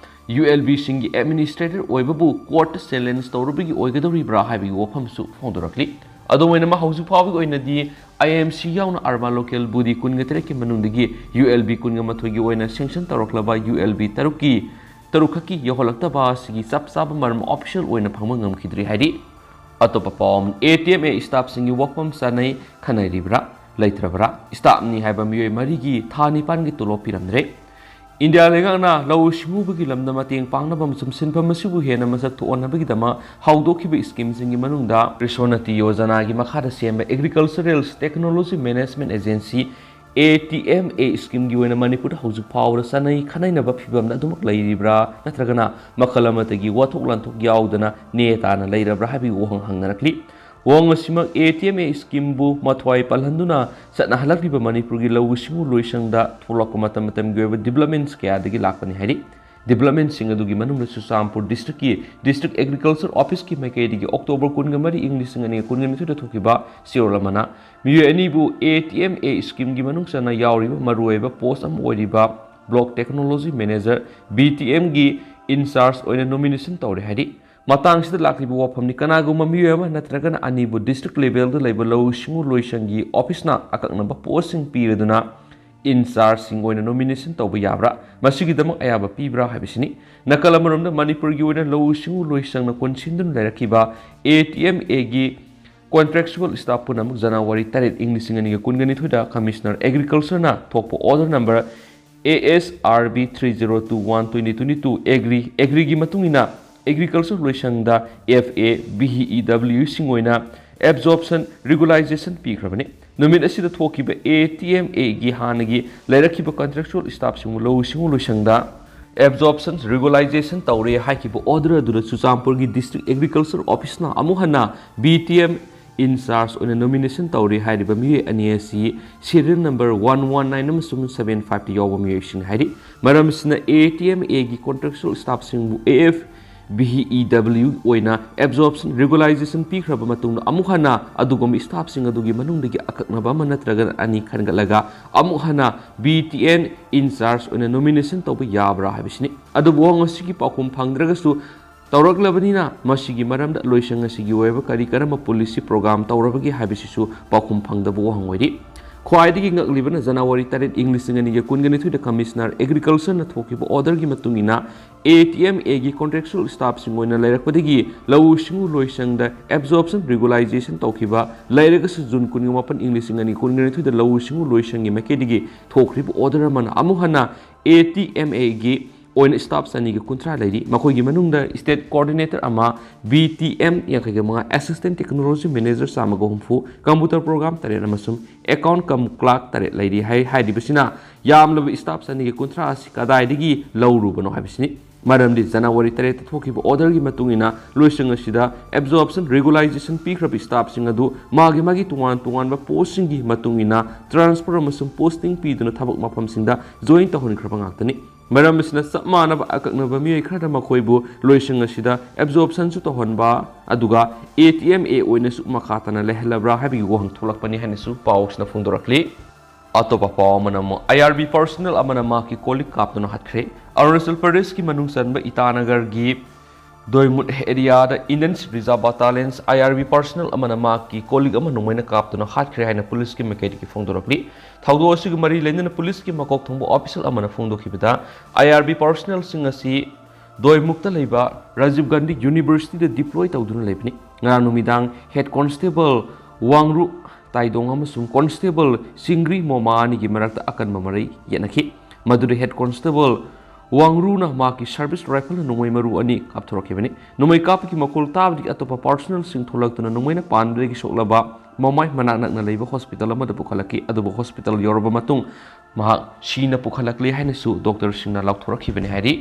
ULBꯁꯤꯡꯒꯤ ꯑꯦꯗꯃꯤꯅꯤꯁꯇ꯭ꯔꯦꯇꯔ ꯑꯣꯏꯕꯕꯨ ꯀꯣꯔꯠꯇ ꯆꯦꯂꯦꯟꯖ ꯇꯧꯔꯨꯕꯒꯤ ꯑꯣꯏꯒꯗꯧꯔꯤꯕ꯭ꯔꯥ ꯍꯥꯏꯕꯒꯤ ꯋꯥꯐꯝꯁꯨ ꯐꯣꯡꯗꯣꯔꯛꯂꯤ꯫ ꯑꯗꯨꯝ ꯑꯣꯏꯅꯃꯛ, ꯍꯧꯖꯤꯛ ꯐꯥꯎꯕꯒꯤ ꯑꯣꯏꯅꯗꯤ IMC ꯌꯥꯎꯅ ꯑꯔꯕꯥꯟ ꯂꯣꯀꯦꯜ ꯕꯣꯗꯤ ꯀꯨꯟꯒ ꯇꯔꯦꯠꯀꯤ ꯃꯅꯨꯡꯗꯒꯤ ULB ꯀꯨꯟꯒ ꯃꯥꯊꯣꯏꯒꯤ ꯑꯣꯏꯅ ꯁꯦꯡꯁꯟ ꯇꯧꯔꯛꯂꯕ ULB ꯇꯔꯨꯛꯀꯤ, ꯇꯔꯨꯛ ꯈꯛꯀꯤ ꯌꯧꯍꯜꯂꯛꯇꯕ ꯑꯁꯤꯒꯤ ꯆꯞ ꯆꯥꯕ ꯃꯔꯝ ꯑꯣꯐꯤꯁꯤꯌꯦꯜ ꯑꯣꯏꯅ ꯐꯪꯕ ꯉꯝꯈꯤꯗ꯭ꯔꯤ ꯍꯥꯏꯔꯤ꯫ ꯑꯇꯣꯞꯄ ꯄꯥꯎ ꯑꯃꯅ, ATMA ꯁ꯭ꯇꯥꯐꯁꯤꯡꯒꯤ ꯋꯥꯐꯝ ꯆꯥꯅꯩ ꯈꯟꯅꯔꯤꯕ꯭ꯔꯥ ꯂꯩꯇ꯭ꯔꯕ꯭ꯔꯥ? ꯁ꯭ꯇꯥꯐꯅꯤ ꯍꯥꯏꯕ ꯃꯤꯑꯣꯏ ꯃꯔꯤꯒꯤ ꯊꯥ ꯅꯤꯄꯥꯟꯒꯤ ꯇꯣꯂꯣꯞ ꯄꯤꯔꯝꯗ꯭ꯔꯦ꯫ ꯏꯟꯗꯤꯌꯥ ꯂꯩꯉꯥꯛꯅ ꯂꯧꯎ ꯁꯤꯡꯎꯕꯒꯤ ꯂꯝꯗ ꯃꯇꯦꯡ ꯄꯥꯡꯅꯕ ꯑꯃꯁꯨꯡ ꯁꯤꯟꯐꯝ ꯑꯁꯤꯕꯨ ꯍꯦꯟꯅ ꯃꯁꯛ ꯊꯣꯛꯍꯟꯅꯕꯒꯤꯗꯃꯛ ꯍꯧꯗꯣꯛꯈꯤꯕ ꯁ꯭ꯀꯤꯝꯁꯤꯡꯒꯤ ꯃꯅꯨꯡꯗ ꯀ꯭ꯔꯤꯁꯣꯅꯇꯤ ꯌꯣꯖꯅꯥꯒꯤ ꯃꯈꯥꯗ ꯁꯦꯝꯕ Agricultural Technology Management Agency, ATMA ꯁ꯭ꯀꯤꯝꯒꯤ ꯑꯣꯏꯅ ꯃꯅꯤꯄꯨꯔꯗ ꯍꯧꯖꯤꯛ ꯐꯥꯎꯕꯗ ꯆꯥꯅꯩ ꯈꯟꯅꯩꯅꯕ ꯐꯤꯕꯝꯗ ꯑꯗꯨꯃꯛ ꯂꯩꯔꯤꯕ꯭ꯔꯥ, ꯅꯠꯇ꯭ꯔꯒꯅ ꯃꯈꯜ ꯑꯃꯠꯇꯒꯤ ꯋꯥꯊꯣꯛ ꯂꯥꯟꯊꯣꯛ ꯌꯥꯎꯗꯅ ꯅꯦ ꯇꯥꯅ ꯂꯩꯔꯕ꯭ꯔꯥ ꯍꯥꯏꯕꯒꯤ ꯋꯥꯍꯪ ꯍꯪꯅꯔꯛꯂꯤ꯫ ꯋꯥꯍꯪ ꯑꯁꯤꯃꯛ ATMA ꯁ꯭ꯀꯤꯝꯕꯨ ꯃꯊ꯭ꯋꯥꯏ ꯄꯥꯜꯍꯟꯗꯨꯅ ꯆꯠꯅꯍꯜꯂꯛꯂꯤꯕ ꯃꯅꯤꯄꯨꯔꯒꯤ ꯂꯧꯎ ꯁꯤꯡꯎ ꯂꯣꯏꯁꯪꯗ ꯊꯣꯛꯂꯛꯄ ꯃꯇꯝ ꯃꯇꯝꯒꯤ ꯑꯣꯏꯕ ꯗꯤꯕ꯭ꯂꯞꯃꯦꯟꯠꯁ ꯀꯌꯥꯗꯒꯤ ꯂꯥꯛꯄꯅꯤ ꯍꯥꯏꯔꯤ꯫ ꯗꯤꯕ꯭ꯂꯞꯃꯦꯟꯠꯁꯤꯡ ꯑꯗꯨꯒꯤ ꯃꯅꯨꯡꯗ ꯆꯨꯔꯆꯥꯟꯄꯨꯔ ꯗꯤꯁꯇ꯭ꯔꯤꯛꯀꯤ ꯗꯤꯁꯇ꯭ꯔꯤꯛ ꯑꯦꯒ꯭ꯔꯤꯀꯜꯆꯔ ꯑꯣꯐꯤꯁꯀꯤ ꯃꯥꯏꯀꯩꯗꯒꯤ ꯑꯣꯛꯇꯣꯕꯔ ꯀꯨꯟꯒ ꯃꯔꯤ, ꯏꯪ ꯂꯤꯁꯤꯡ ꯑꯅꯤꯒ ꯀꯨꯟꯒ ꯅꯤꯊꯣꯏꯗ ꯊꯣꯛꯈꯤꯕ ꯆꯦꯔꯣꯜ ꯑꯃꯅ ꯃꯤꯑꯣꯏ ꯑꯅꯤꯕꯨ ATMA ꯁ꯭ꯀꯤꯝꯒꯤ ꯃꯅꯨꯡ ꯆꯟꯅ ꯌꯥꯎꯔꯤꯕ ꯃꯔꯨꯑꯣꯏꯕ ꯄꯣꯁ ꯑꯃ ꯑꯣꯏꯔꯤꯕ ꯕ꯭ꯂꯣꯛ ꯇꯦꯛꯅꯣꯂꯣꯖꯤ ꯃꯦꯅꯦꯖꯔ, BTMꯒꯤ ꯏꯟꯆꯥꯔꯖ ꯑꯣꯏꯅ ꯅꯣꯃꯤꯅꯦꯁꯟ ꯇꯧꯔꯦ ꯍꯥꯏꯔꯤ꯫ ꯃꯇꯥꯡꯁꯤꯗ ꯂꯥꯛꯂꯤꯕ ꯋꯥꯐꯝꯅꯤ, ꯀꯅꯥꯒꯨꯝꯕ ꯃꯤꯑꯣꯏ ꯑꯃ ꯅꯠꯇ꯭ꯔꯒꯅ ꯑꯅꯤꯕꯨ ꯗꯤꯁꯇ꯭ꯔꯤꯛ ꯂꯦꯚꯦꯜꯗ ꯂꯩꯕ ꯂꯧꯎ ꯁꯤꯡꯎ ꯂꯣꯏꯁꯪꯒꯤ ꯑꯣꯐꯤꯁꯅ ꯑꯀꯛꯅꯕ ꯄꯣꯁꯁꯤꯡ ꯄꯤꯔꯗꯨꯅ ꯏꯟꯆꯥꯔꯖꯁꯤꯡ ꯑꯣꯏꯅ ꯅꯣꯃꯤꯅꯦꯁꯟ ꯇꯧꯕ ꯌꯥꯕ꯭ꯔꯥ? ꯃꯁꯤꯒꯤꯗꯃꯛ ꯑꯌꯥꯕ ꯄꯤꯕ꯭ꯔꯥ ꯍꯥꯏꯕꯁꯤꯅꯤ꯫ ꯅꯥꯀꯜ ꯑꯃꯔꯣꯝꯗ, ꯃꯅꯤꯄꯨꯔꯒꯤ ꯑꯣꯏꯅ ꯂꯧꯎ ꯁꯤꯡꯎ ꯂꯣꯏꯁꯪꯅ ꯀꯣꯟꯁꯤꯟꯗꯨꯅ ꯂꯩꯔꯛꯈꯤꯕ ATMAꯒꯤ Contractual staff ꯄꯨꯝꯅꯃꯛ ꯖꯅꯋꯥꯔꯤ ꯇꯔꯦꯠ, ꯏꯪ ꯂꯤꯁꯤꯡ ꯑꯅꯤꯒ ꯀꯨꯟꯒ ꯅꯤꯊꯣꯏꯗ Commissioner Agricultureꯅ ꯊꯣꯛꯄ order number A S R B three zero two one twenty twenty two Agri, Agriꯒꯤ ꯃꯇꯨꯡ ꯏꯟꯅ Agriculture ꯂꯣꯏꯁꯪꯗ F A, B E W ꯁꯤꯡ ꯑꯣꯏꯅ absorption regularization ꯄꯤꯈ꯭ꯔꯕꯅꯤ꯫ ꯅꯨꯃꯤꯠ ꯑꯁꯤꯗ ꯊꯣꯛꯈꯤꯕ A T M Aꯒꯤ ꯍꯥꯟꯅꯒꯤ ꯂꯩꯔꯛꯈꯤꯕ contractual staffꯁꯤꯡꯕꯨ ꯂꯧꯎ ꯁꯤꯡꯎ ꯂꯣꯏꯁꯪꯗ absorption regularization ꯇꯧꯔꯦ ꯍꯥꯏꯈꯤꯕ order ꯑꯗꯨꯗ ꯆꯨꯔꯆꯥꯟꯄꯨꯔꯒꯤ District Agriculture Officeꯅ ꯑꯃꯨꯛ ꯍꯟꯅ B T M in charge ꯑꯣꯏꯅ nomination ꯇꯧꯔꯦ ꯍꯥꯏꯔꯤꯕ ꯃꯤꯑꯣꯏ ꯑꯅꯤ ꯑꯁꯤ serial number one one nine ꯑꯃꯁꯨꯡ seven five ꯇ ꯌꯥꯎꯕ ꯃꯤꯑꯣꯏꯁꯤꯡ ꯍꯥꯏꯔꯤ꯫ ꯃꯔꯝ ꯑꯁꯤꯅ A T M Aꯒꯤ contractual staffꯁꯤꯡꯕꯨ A F B E W ꯑꯣꯏꯅ absorption regularization ꯄꯤꯈ꯭ꯔꯕ ꯃꯇꯨꯡꯗ ꯑꯃꯨꯛ ꯍꯟꯅ ꯑꯗꯨꯒꯨꯝꯕ staffꯁꯤꯡ ꯑꯗꯨꯒꯤ ꯃꯅꯨꯡꯗꯒꯤ ꯑꯀꯛꯅꯕ ꯑꯃ ꯅꯠꯇ꯭ꯔꯒ ꯑꯅꯤ ꯈꯟꯒꯠꯂꯒ ꯑꯃꯨꯛ ꯍꯟꯅ B T M in charge ꯑꯣꯏꯅ nomination ꯇꯧꯕ ꯌꯥꯕ꯭ꯔꯥ ꯍꯥꯏꯕꯁꯤꯅꯤ꯫ ꯑꯗꯨꯕꯨ ꯋꯥꯍꯪ ꯑꯁꯤꯒꯤ ꯄꯥꯎꯈꯨꯝ ꯐꯪꯗ꯭ꯔꯒꯁꯨ ꯇꯧꯔꯛꯂꯕꯅꯤꯅ ꯃꯁꯤꯒꯤ ꯃꯔꯝꯗ ꯂꯣꯏꯁꯪ ꯑꯁꯤꯒꯤ ꯑꯣꯏꯕ ꯀꯔꯤ ꯀꯔꯝꯕ policy program ꯇꯧꯔꯕꯒꯦ ꯍꯥꯏꯕꯁꯤꯁꯨ ꯄꯥꯎꯈꯨꯝ ꯐꯪꯗꯕ ꯋꯥꯍꯪ ꯑꯣꯏꯔꯤ꯫ ꯈ꯭ꯋꯥꯏꯗꯒꯤ ꯉꯛꯂꯤꯕꯅ ꯖꯅꯋꯥꯔꯤ ꯇꯔꯦꯠ, ꯏꯪ ꯂꯤꯁꯤꯡ ꯑꯅꯤꯒ ꯀꯨꯟꯒ ꯅꯤꯊꯣꯏꯗ Commissioner Agricultureꯅ ꯊꯣꯛꯈꯤꯕ orderꯒꯤ ꯃꯇꯨꯡ ꯏꯟꯅ A T M Aꯒꯤ contractual staffꯁꯤꯡ ꯑꯣꯏꯅ ꯂꯩꯔꯛꯄꯗꯒꯤ ꯂꯧꯎ ꯁꯤꯡꯎ ꯂꯣꯏꯁꯪꯗ absorption regularization ꯇꯧꯈꯤꯕ ꯂꯩꯔꯒꯁꯨ ꯖꯨꯟ ꯀꯨꯟꯒ ꯃꯥꯄꯟ, ꯏꯪ ꯂꯤꯁꯤꯡ ꯑꯅꯤ ꯀꯨꯟꯒ ꯅꯤꯊꯣꯏꯗ ꯂꯧꯎ ꯁꯤꯡꯎ ꯂꯣꯏꯁꯪꯒꯤ ꯃꯥꯏꯀꯩꯗꯒꯤ ꯊꯣꯛꯈ꯭ꯔꯤꯕ order ꯑꯃꯅ ꯑꯃꯨꯛ ꯍꯟꯅ A T M Aꯒꯤ ꯑꯣꯏꯅ staff ꯆꯅꯤꯒ ꯀꯨꯟꯊ꯭ꯔꯥ ꯂꯩꯔꯤ꯫ ꯃꯈꯣꯏꯒꯤ ꯃꯅꯨꯡꯗ state coordinator ꯑꯃ, B T M ꯌꯥꯡꯈꯩꯒ ꯃꯉꯥ, assistant technology manager ꯆꯥꯝꯃꯒ ꯍꯨꯝꯐꯨ, computer program ꯇꯔꯦꯠ ꯑꯃꯁꯨꯡ account cum clerk ꯇꯔꯦꯠ ꯂꯩꯔꯤ ꯍꯥꯏ꯫ ꯍꯥꯏꯔꯤꯕꯁꯤꯅ ꯌꯥꯝꯂꯕ staff ꯆꯅꯤꯒ ꯀꯨꯟꯊ꯭ꯔꯥ ꯑꯁꯤ ꯀꯗꯥꯏꯗꯒꯤ ꯂꯧꯔꯨꯕꯅꯣ ꯍꯥꯏꯕꯁꯤꯅꯤ꯫ ꯃꯔꯝꯗꯤ ꯖꯅꯋꯥꯔꯤ ꯇꯔꯦꯠꯇ ꯊꯣꯛꯈꯤꯕ orderꯒꯤ ꯃꯇꯨꯡ ꯏꯟꯅ ꯂꯣꯏꯁꯪ ꯑꯁꯤꯗ absorption regularization ꯄꯤꯈ꯭ꯔꯕ staffꯁꯤꯡ ꯑꯗꯨ ꯃꯥꯒꯤ ꯃꯥꯒꯤ ꯇꯣꯉꯥꯟ ꯇꯣꯉꯥꯟꯕ postꯁꯤꯡꯒꯤ ꯃꯇꯨꯡ ꯏꯟꯅ transfer ꯑꯃꯁꯨꯡ posting ꯄꯤꯗꯨꯅ ꯊꯕꯛ ꯃꯐꯝꯁꯤꯡꯗ join ꯇꯧꯍꯟꯈ꯭ꯔꯕ ꯉꯥꯛꯇꯅꯤ꯫ ꯃꯔꯝ ꯑꯁꯤꯅ ꯆꯞ ꯃꯥꯟꯅꯕ ꯑꯀꯛꯅꯕ ꯃꯤꯑꯣꯏ ꯈꯔꯅ ꯃꯈꯣꯏꯕꯨ ꯂꯣꯏꯁꯪ ꯑꯁꯤꯗ absorptionꯁꯨ ꯇꯧꯍꯟꯕ, ꯑꯗꯨꯒ A T M A ꯑꯣꯏꯅꯁꯨ ꯃꯈꯥ ꯇꯥꯅ ꯂꯩꯍꯜꯂꯕ꯭ꯔꯥ ꯍꯥꯏꯕꯒꯤ ꯋꯥꯍꯪ ꯊꯣꯛꯂꯛꯄꯅꯤ ꯍꯥꯏꯅꯁꯨ ꯄꯥꯎꯁꯤꯅ ꯐꯣꯡꯗꯣꯔꯛꯂꯤ꯫ ꯑꯇꯣꯞꯄ ꯄꯥꯎ ꯑꯃꯅ ꯑꯃꯨꯛ I R B personnel ꯑꯃꯅ ꯃꯍꯥꯛꯀꯤ ꯀꯣꯜꯂꯤꯛ ꯀꯥꯞꯇꯨꯅ ꯍꯥꯠꯈ꯭ꯔꯦ꯫ ꯑꯔꯨꯅꯥꯆꯜ ꯄ꯭ꯔꯗꯦꯁꯀꯤ ꯃꯅꯨꯡ ꯆꯟꯕ ꯏꯇꯥꯅꯒꯔꯒꯤ ꯗꯣꯏꯃꯨꯠ areaꯗ Indian Civil Reserve Battalionꯁ I R B personnel ꯑꯃꯅ ꯃꯍꯥꯛꯀꯤ ꯀꯣꯜꯂꯤꯛ ꯑꯃ ꯅꯣꯡꯃꯩꯅ ꯀꯥꯞꯇꯨꯅ ꯍꯥꯠꯈ꯭ꯔꯦ ꯍꯥꯏꯅ ꯄꯨꯂꯤꯁꯀꯤ ꯃꯥꯏꯀꯩꯗꯒꯤ ꯐꯣꯡꯗꯣꯔꯛꯂꯤ꯫ ꯊꯧꯗꯣꯛ ꯑꯁꯤꯒ ꯃꯔꯤ ꯂꯩꯅꯅ ꯄꯨꯂꯤꯁꯀꯤ ꯃꯀꯣꯛ ꯊꯣꯡꯕ official ꯑꯃꯅ ꯐꯣꯡꯗꯣꯛꯈꯤꯕꯗ, I R B personnelꯁꯤꯡ ꯑꯁꯤ ꯗꯣꯏꯃꯨꯛꯇ ꯂꯩꯕ ꯔꯥꯖꯤꯕ ꯒꯥꯟꯙꯤ Universityꯗ deploy ꯇꯧꯗꯨꯅ ꯂꯩꯕꯅꯤ꯫ ꯉꯔꯥꯡ ꯅꯨꯃꯤꯗꯥꯡ ꯍꯦꯗ ꯀꯣꯟꯁꯇꯦꯕꯜ ꯋꯥꯡꯔꯨ ꯇꯥꯏꯗꯣꯡ ꯑꯃꯁꯨꯡ ꯀꯣꯟꯁꯇꯦꯕꯜ ꯆꯤꯡꯒ꯭ꯔꯤ ꯃꯣꯃꯥ ꯑꯅꯤꯒꯤ ꯃꯔꯛꯇ ꯑꯀꯟꯕ ꯃꯔꯩ ꯌꯦꯠꯅꯈꯤ꯫ ꯃꯗꯨꯗ ꯍꯦꯗ ꯀꯣꯟꯁꯇꯦꯕꯜ ꯋꯥꯡꯔꯨꯅ ꯃꯍꯥꯛꯀꯤ ꯁꯔꯚꯤꯁ ꯔꯥꯏꯐꯜꯅ ꯅꯣꯡꯃꯩ ꯃꯔꯨ ꯑꯅꯤ ꯀꯥꯞꯊꯣꯔꯛꯈꯤꯕꯅꯤ꯫ ꯅꯣꯡꯃꯩ ꯀꯥꯞꯄꯒꯤ ꯃꯈꯣꯜ ꯇꯥꯕꯗꯒꯤ ꯑꯇꯣꯞꯄ ꯄꯥꯔꯁꯣꯅꯦꯜꯁꯤꯡ ꯊꯣꯛꯂꯛꯇꯨꯅ ꯅꯣꯡꯃꯩꯅ ꯄꯥꯟꯕꯗꯒꯤ ꯁꯣꯛꯂꯕ ꯃꯃꯥꯏ ꯃꯅꯥꯛ ꯅꯛꯅ ꯂꯩꯕ ꯍꯣꯁꯄꯤꯇꯥꯜ ꯑꯃꯗ ꯄꯨꯈꯠꯂꯛꯈꯤ꯫ ꯑꯗꯨꯕꯨ ꯍꯣꯁꯄꯤꯇꯥꯜ ꯌꯧꯔꯕ ꯃꯇꯨꯡ ꯃꯍꯥꯛ ꯁꯤꯅ ꯄꯨꯈꯠꯂꯛꯂꯦ ꯍꯥꯏꯅꯁꯨ ꯗꯣꯛꯇꯔꯁꯤꯡꯅ ꯂꯥꯎꯊꯣꯔꯛꯈꯤꯕꯅꯤ ꯍꯥꯏꯔꯤ꯫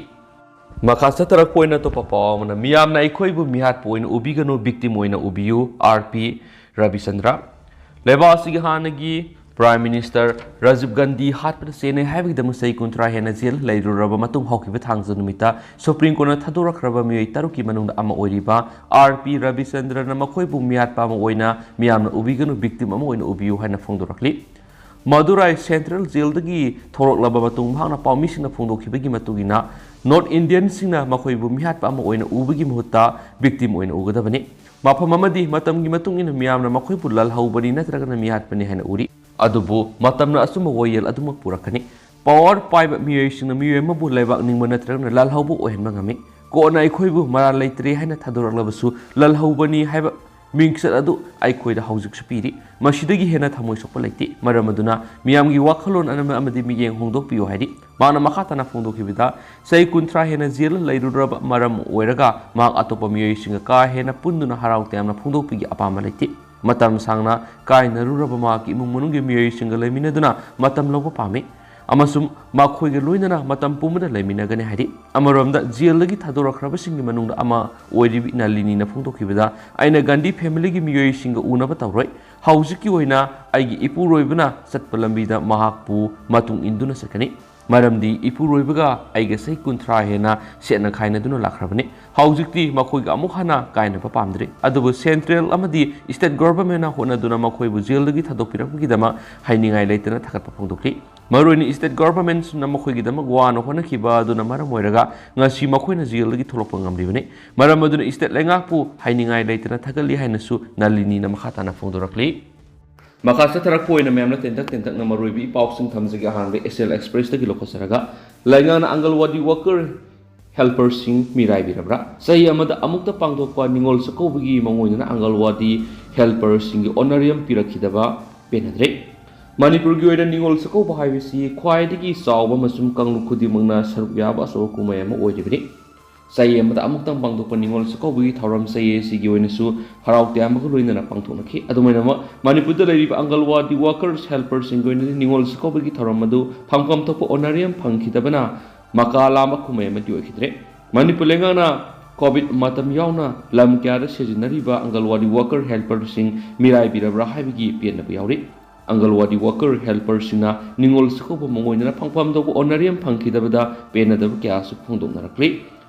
ꯃꯈꯥ ꯆꯠꯊꯔꯛꯄ ꯑꯣꯏꯅ ꯑꯇꯣꯞꯄ ꯄꯥꯎ ꯑꯃꯅ, ꯃꯤꯌꯥꯝꯅ ꯑꯩꯈꯣꯏꯕꯨ ꯃꯤꯍꯥꯠꯄ ꯑꯣꯏꯅ ꯎꯕꯤꯒꯅꯨ, ꯚꯤꯛꯇꯤꯝ ꯑꯣꯏꯅ ꯎꯕꯤꯌꯨ, ꯑꯥꯔ ꯄꯤ ꯔꯕꯤꯆꯟꯗ꯭ꯔ꯫ ꯂꯩꯕꯥꯛ ꯑꯁꯤꯒꯤ ꯍꯥꯟꯅꯒꯤ ꯄ꯭ꯔꯥꯏꯝ ꯃꯤꯅꯤꯁꯇꯔ ꯔꯥꯖꯤꯕ ꯒꯥꯟꯙꯤ ꯍꯥꯠꯄꯗ ꯆꯦꯟꯅꯩ ꯍꯥꯏꯕꯒꯤꯗꯃꯛ ꯆꯍꯤ ꯀꯨꯟꯊ꯭ꯔꯥ ꯍꯦꯟꯅ ꯖꯦꯜ ꯂꯩꯔꯨꯔꯕ ꯃꯇꯨꯡ ꯍꯧꯈꯤꯕ ꯊꯥꯡꯖ ꯅꯨꯃꯤꯠꯇ ꯁꯨꯄ꯭ꯔꯤꯝ ꯀꯣꯔꯠꯅ ꯊꯥꯗꯣꯔꯛꯈ꯭ꯔꯕ ꯃꯤꯑꯣꯏ ꯇꯔꯨꯛꯀꯤ ꯃꯅꯨꯡꯗ ꯑꯃ ꯑꯣꯏꯔꯤꯕ ꯑꯥꯔ ꯄꯤ ꯔꯕꯤꯆꯟꯗ꯭ꯔꯅ ꯃꯈꯣꯏꯕꯨ ꯃꯤꯍꯥꯠꯄ ꯑꯃ ꯑꯣꯏꯅ ꯃꯤꯌꯥꯝꯅ ꯎꯕꯤꯒꯅꯨ, ꯚꯤꯛꯇꯤꯝ ꯑꯃ ꯑꯣꯏꯅ ꯎꯕꯤꯌꯨ ꯍꯥꯏꯅ ꯐꯣꯡꯗꯣꯔꯛꯂꯤ꯫ ꯃꯗꯨꯔꯥꯏ ꯁꯦꯟꯇ꯭ꯔꯦꯜ ꯖꯦꯜꯗꯒꯤ ꯊꯣꯔꯛꯂꯕ ꯃꯇꯨꯡ ꯃꯍꯥꯛꯅ ꯄꯥꯎꯃꯤꯁꯤꯡꯅ ꯐꯣꯡꯗꯣꯛꯈꯤꯕꯒꯤ ꯃꯇꯨꯡ ꯏꯟꯅ, ꯅꯣꯔꯠ ꯏꯟꯗꯤꯌꯟꯁꯤꯡꯅ ꯃꯈꯣꯏꯕꯨ ꯃꯤꯍꯥꯠꯄ ꯑꯃ ꯑꯣꯏꯅ ꯎꯕꯒꯤ ꯃꯍꯨꯠꯇ ꯚꯤꯛꯇꯤꯝ ꯑꯣꯏꯅ ꯎꯒꯗꯕꯅꯤ꯫ ꯃꯐꯝ ꯑꯃꯗꯤ ꯃꯇꯝꯒꯤ ꯃꯇꯨꯡ ꯏꯟꯅ ꯃꯤꯌꯥꯝꯅ ꯃꯈꯣꯏꯕꯨ ꯂꯜꯍꯧꯕꯅꯤ ꯅꯠꯇ꯭ꯔꯒꯅ ꯃꯤꯍꯥꯠꯄꯅꯤ ꯍꯥꯏꯅ ꯎꯔꯤ꯫ ꯑꯗꯨꯕꯨ ꯃꯇꯝꯅ ꯑꯆꯨꯝꯕ ꯋꯥꯌꯦꯜ ꯑꯗꯨꯃꯛ ꯄꯨꯔꯛꯀꯅꯤ꯫ ꯄꯥꯋꯔ ꯄꯥꯏꯕ ꯃꯤꯑꯣꯏꯁꯤꯡꯅ ꯃꯤꯑꯣꯏ ꯑꯃꯕꯨ ꯂꯩꯕꯥꯛ ꯅꯤꯡꯕ ꯅꯠꯇ꯭ꯔꯒꯅ ꯂꯜꯍꯧꯕ ꯑꯣꯏꯍꯟꯕ ꯉꯝꯃꯤ꯫ ꯀꯣꯔꯠꯅ ꯑꯩꯈꯣꯏꯕꯨ ꯃꯔꯥꯜ ꯂꯩꯇ꯭ꯔꯦ ꯍꯥꯏꯅ ꯊꯥꯗꯣꯔꯛꯂꯕꯁꯨ ꯂꯜꯍꯧꯕꯅꯤ ꯍꯥꯏꯕ ꯃꯤꯡꯆꯠ ꯑꯗꯨ ꯑꯩꯈꯣꯏꯗ ꯍꯧꯖꯤꯛꯁꯨ ꯄꯤꯔꯤ꯫ ꯃꯁꯤꯗꯒꯤ ꯍꯦꯟꯅ ꯊꯃꯣꯏ ꯁꯣꯛꯄ ꯂꯩꯇꯦ꯫ ꯃꯔꯝ ꯑꯗꯨꯅ ꯃꯤꯌꯥꯝꯒꯤ ꯋꯥꯈꯜꯂꯣꯟ ꯑꯃ ꯑꯃꯗꯤ ꯃꯤꯠꯌꯦꯡ ꯍꯣꯡꯗꯣꯛꯄꯤꯌꯨ ꯍꯥꯏꯔꯤ꯫ ꯃꯍꯥꯛꯅ ꯃꯈꯥ ꯇꯥꯅ ꯐꯣꯡꯗꯣꯛꯈꯤꯕꯗ, ꯆꯍꯤ ꯀꯨꯟꯊ꯭ꯔꯥ ꯍꯦꯟꯅ ꯖꯦꯜꯗ ꯂꯩꯔꯨꯔꯕ ꯃꯔꯝ ꯑꯣꯏꯔꯒ ꯃꯍꯥꯛ ꯑꯇꯣꯞꯄ ꯃꯤꯑꯣꯏꯁꯤꯡꯒ ꯀꯥ ꯍꯦꯟꯅ ꯄꯨꯟꯗꯨꯅ ꯍꯔꯥꯎ ꯇꯌꯥꯝꯅ ꯐꯣꯡꯗꯣꯛꯄꯒꯤ ꯑꯄꯥꯝꯕ ꯂꯩꯇꯦ꯫ ꯃꯇꯝ ꯁꯥꯡꯅ ꯀꯥꯏꯅꯔꯨꯔꯕ ꯃꯍꯥꯛꯀꯤ ꯏꯃꯨꯡ ꯃꯅꯨꯡꯒꯤ ꯃꯤꯑꯣꯏꯁꯤꯡꯒ ꯂꯩꯃꯤꯟꯅꯗꯨꯅ ꯃꯇꯝ ꯂꯧꯕ ꯄꯥꯝꯃꯤ ꯑꯃꯁꯨꯡ ꯃꯈꯣꯏꯒ ꯂꯣꯏꯅꯅ ꯃꯇꯝ ꯄꯨꯝꯕꯗ ꯂꯩꯃꯤꯟꯅꯒꯅꯤ ꯍꯥꯏꯔꯤ꯫ ꯑꯃꯔꯣꯝꯗ, ꯖꯦꯜꯗꯒꯤ ꯊꯥꯗꯣꯔꯛꯈ꯭ꯔꯕꯁꯤꯡꯒꯤ ꯃꯅꯨꯡꯗ ꯑꯃ ꯑꯣꯏꯔꯤꯕꯤ ꯅꯂꯤꯅꯤꯅ ꯐꯣꯡꯗꯣꯛꯈꯤꯕꯗ, "ꯑꯩꯅ ꯒꯥꯟꯙꯤ ꯐꯦꯃꯤꯂꯤꯒꯤ ꯃꯤꯑꯣꯏꯁꯤꯡꯒ ꯎꯅꯕ ꯇꯧꯔꯣꯏ꯫ ꯍꯧꯖꯤꯛꯀꯤ ꯑꯣꯏꯅ ꯑꯩꯒꯤ ꯏꯄꯨꯔꯣꯏꯕꯅ ꯆꯠꯄ ꯂꯝꯕꯤꯗ ꯃꯍꯥꯛꯄꯨ ꯃꯇꯨꯡ ꯏꯟꯗꯨꯅ ꯆꯠꯀꯅꯤ꯫ ꯃꯔꯝꯗꯤ ꯏꯄꯨꯔꯣꯏꯕꯒ ꯑꯩꯒ ꯆꯍꯤ ꯀꯨꯟꯊ꯭ꯔꯥ ꯍꯦꯟꯅ ꯁꯦꯠꯅ ꯈꯥꯏꯅꯗꯨꯅ ꯂꯥꯛꯈ꯭ꯔꯕꯅꯤ꯫ ꯍꯧꯖꯤꯛꯇꯤ ꯃꯈꯣꯏꯒ ꯑꯃꯨꯛ ꯍꯟꯅ ꯀꯥꯏꯅꯕ ꯄꯥꯝꯗ꯭ꯔꯤ꯫" ꯑꯗꯨꯕꯨ ꯁꯦꯟꯇ꯭ꯔꯦꯜ ꯑꯃꯗꯤ ꯁ꯭ꯇꯦꯠ ꯒꯣꯚꯔꯟꯃꯦꯟꯠꯅ ꯍꯣꯠꯅꯗꯨꯅ ꯃꯈꯣꯏꯕꯨ ꯖꯦꯜꯗꯒꯤ ꯊꯥꯗꯣꯛꯄꯤꯔꯛꯄꯒꯤꯗꯃꯛ ꯍꯥꯏꯅꯤꯡꯉꯥꯏ ꯂꯩꯇꯅ ꯊꯥꯒꯠꯄ ꯐꯣꯡꯗꯣꯛꯈꯤ꯫ ꯃꯔꯨꯑꯣꯏꯅ ꯁ꯭ꯇꯦꯠ ꯒꯣꯚꯔꯟꯃꯦꯟꯠꯁꯤꯡꯅ ꯃꯈꯣꯏꯒꯤꯗꯃꯛ ꯋꯥꯅ ꯍꯣꯠꯅꯈꯤꯕ ꯑꯗꯨꯅ ꯃꯔꯝ ꯑꯣꯏꯔꯒ ꯉꯁꯤ ꯃꯈꯣꯏꯅ ꯖꯦꯜꯗꯒꯤ ꯊꯣꯛꯂꯛꯄ ꯉꯝꯂꯤꯕꯅꯤ꯫ ꯃꯔꯝ ꯑꯗꯨꯅ ꯁ꯭ꯇꯦꯠ ꯂꯩꯉꯥꯛꯄꯨ ꯍꯥꯏꯅꯤꯡꯉꯥꯏ ꯂꯩꯇꯅ ꯊꯥꯒꯠꯂꯤ ꯍꯥꯏꯅꯁꯨ ꯅꯂꯤꯅꯤꯅ ꯃꯈꯥ ꯇꯥꯅ ꯐꯣꯡꯗꯣꯔꯛꯂꯤ꯫ ꯃꯈꯥ ꯆꯠꯊꯔꯛꯄ ꯑꯣꯏꯅ ꯃꯌꯥꯝꯅ ꯇꯦꯟꯇꯛ ꯇꯦꯟꯇꯛꯅ ꯃꯔꯨꯑꯣꯏꯕ ꯏ ꯄꯥꯎꯁꯤꯡ ꯊꯝꯖꯒꯦ꯫ ꯑꯍꯥꯟꯕ ꯑꯦꯁꯤꯌꯥꯟ ꯑꯦꯛꯁꯄ꯭ꯔꯦꯁꯇꯒꯤ ꯂꯧꯈꯠꯆꯔꯒ, ꯂꯩꯉꯥꯛꯅ ꯑꯪꯒꯜꯋꯥꯗꯤ ꯋꯥꯀꯔ ꯍꯦꯜꯄꯔꯁꯤꯡ ꯃꯤꯔꯥꯏꯕꯤꯔꯕ꯭ꯔꯥ? ꯆꯍꯤ ꯑꯃꯗ ꯑꯃꯨꯛꯇ ꯄꯥꯡꯊꯣꯛꯄ ꯅꯤꯉꯣꯜ ꯆꯥꯛꯀꯧꯕꯒꯤ ꯃꯉꯣꯏꯗꯅ ꯑꯪꯒꯜꯋꯥꯗꯤ ꯍꯦꯜꯄꯔꯁꯤꯡꯒꯤ ꯑꯣꯅꯔꯤꯌꯝ ꯄꯤꯔꯛꯈꯤꯗꯕ ꯄꯦꯟꯅꯗ꯭ꯔꯦ꯫ ꯃꯅꯤꯄꯨꯔꯒꯤ ꯑꯣꯏꯅ ꯅꯤꯉꯣꯜ ꯆꯥꯛꯀꯧꯕ ꯍꯥꯏꯕꯁꯤ ꯈ꯭ꯋꯥꯏꯗꯒꯤ ꯆꯥꯎꯕ ꯑꯃꯁꯨꯡ ꯀꯥꯡꯂꯨꯞ ꯈꯨꯗꯤꯡꯃꯛꯅ ꯁꯔꯨꯛ ꯌꯥꯕ ꯑꯆꯧꯕ ꯀꯨꯝꯍꯩ ꯑꯃ ꯑꯣꯏꯔꯤꯕꯅꯤ꯫ ꯆꯍꯤ ꯑꯃꯗ ꯑꯃꯨꯛꯇꯪ ꯄꯥꯡꯊꯣꯛꯄ ꯅꯤꯉꯣꯜ ꯆꯥꯛꯀꯧꯕꯒꯤ ꯊꯧꯔꯝ ꯆꯍꯤ ꯑꯁꯤꯒꯤ ꯑꯣꯏꯅꯁꯨ ꯍꯔꯥꯎ ꯇꯌꯥꯝꯕꯒ ꯂꯣꯏꯅꯅ ꯄꯥꯡꯊꯣꯛꯅꯈꯤ꯫ ꯑꯗꯨꯃꯥꯏꯅꯃꯛ ꯃꯅꯤꯄꯨꯔꯗ ꯂꯩꯔꯤꯕ ꯑꯪꯒꯜꯋꯥꯗꯤ ꯋꯥꯀꯔꯁ ꯍꯦꯜꯄꯔꯁꯤꯡꯒꯤ ꯑꯣꯏꯅꯗꯤ ꯅꯤꯉꯣꯜ ꯆꯥꯛꯀꯧꯕꯒꯤ ꯊꯧꯔꯝ ꯑꯗꯨ ꯐꯪꯐꯝ ꯊꯣꯛꯄ ꯑꯣꯅꯔꯤꯌꯝ ꯐꯪꯈꯤꯗꯕꯅ ꯃꯀꯥ ꯂꯥꯝꯕ ꯀꯨꯝꯍꯩ ꯑꯃꯗꯤ ꯑꯣꯏꯈꯤꯗ꯭ꯔꯦ꯫ ꯃꯅꯤꯄꯨꯔ ꯂꯩꯉꯥꯛꯅ ꯀꯣꯚꯤꯗ ꯃꯇꯝ ꯌꯥꯎꯅ ꯂꯝ ꯀꯌꯥꯗ ꯁꯤꯖꯤꯟꯅꯔꯤꯕ ꯑꯪꯒꯜꯋꯥꯗꯤ ꯋꯥꯀꯔ ꯍꯦꯜꯄꯔꯁꯤꯡ ꯃꯤꯔꯥꯏꯕꯤꯔꯕ꯭ꯔꯥ ꯍꯥꯏꯕꯒꯤ ꯄꯦꯟꯗꯕ ꯌꯥꯎꯔꯤ꯫ ꯑꯪꯒꯜꯋꯥꯗꯤ ꯋꯥꯀꯔ ꯍꯦꯜꯄꯔꯁꯤꯡꯅ ꯅꯤꯉꯣꯜ ꯆꯥꯛꯀꯧꯕ ꯃꯉꯣꯏꯗꯅ ꯐꯪꯐꯝ ꯊꯣꯛꯄ ꯑꯣꯅꯔꯤꯌꯝ ꯐꯪꯈꯤꯗꯕꯗ ꯄꯦꯟꯅꯗꯕ ꯀꯌꯥꯁꯨ ꯐꯣꯡꯗꯣꯛꯅꯔꯛꯂꯤ꯫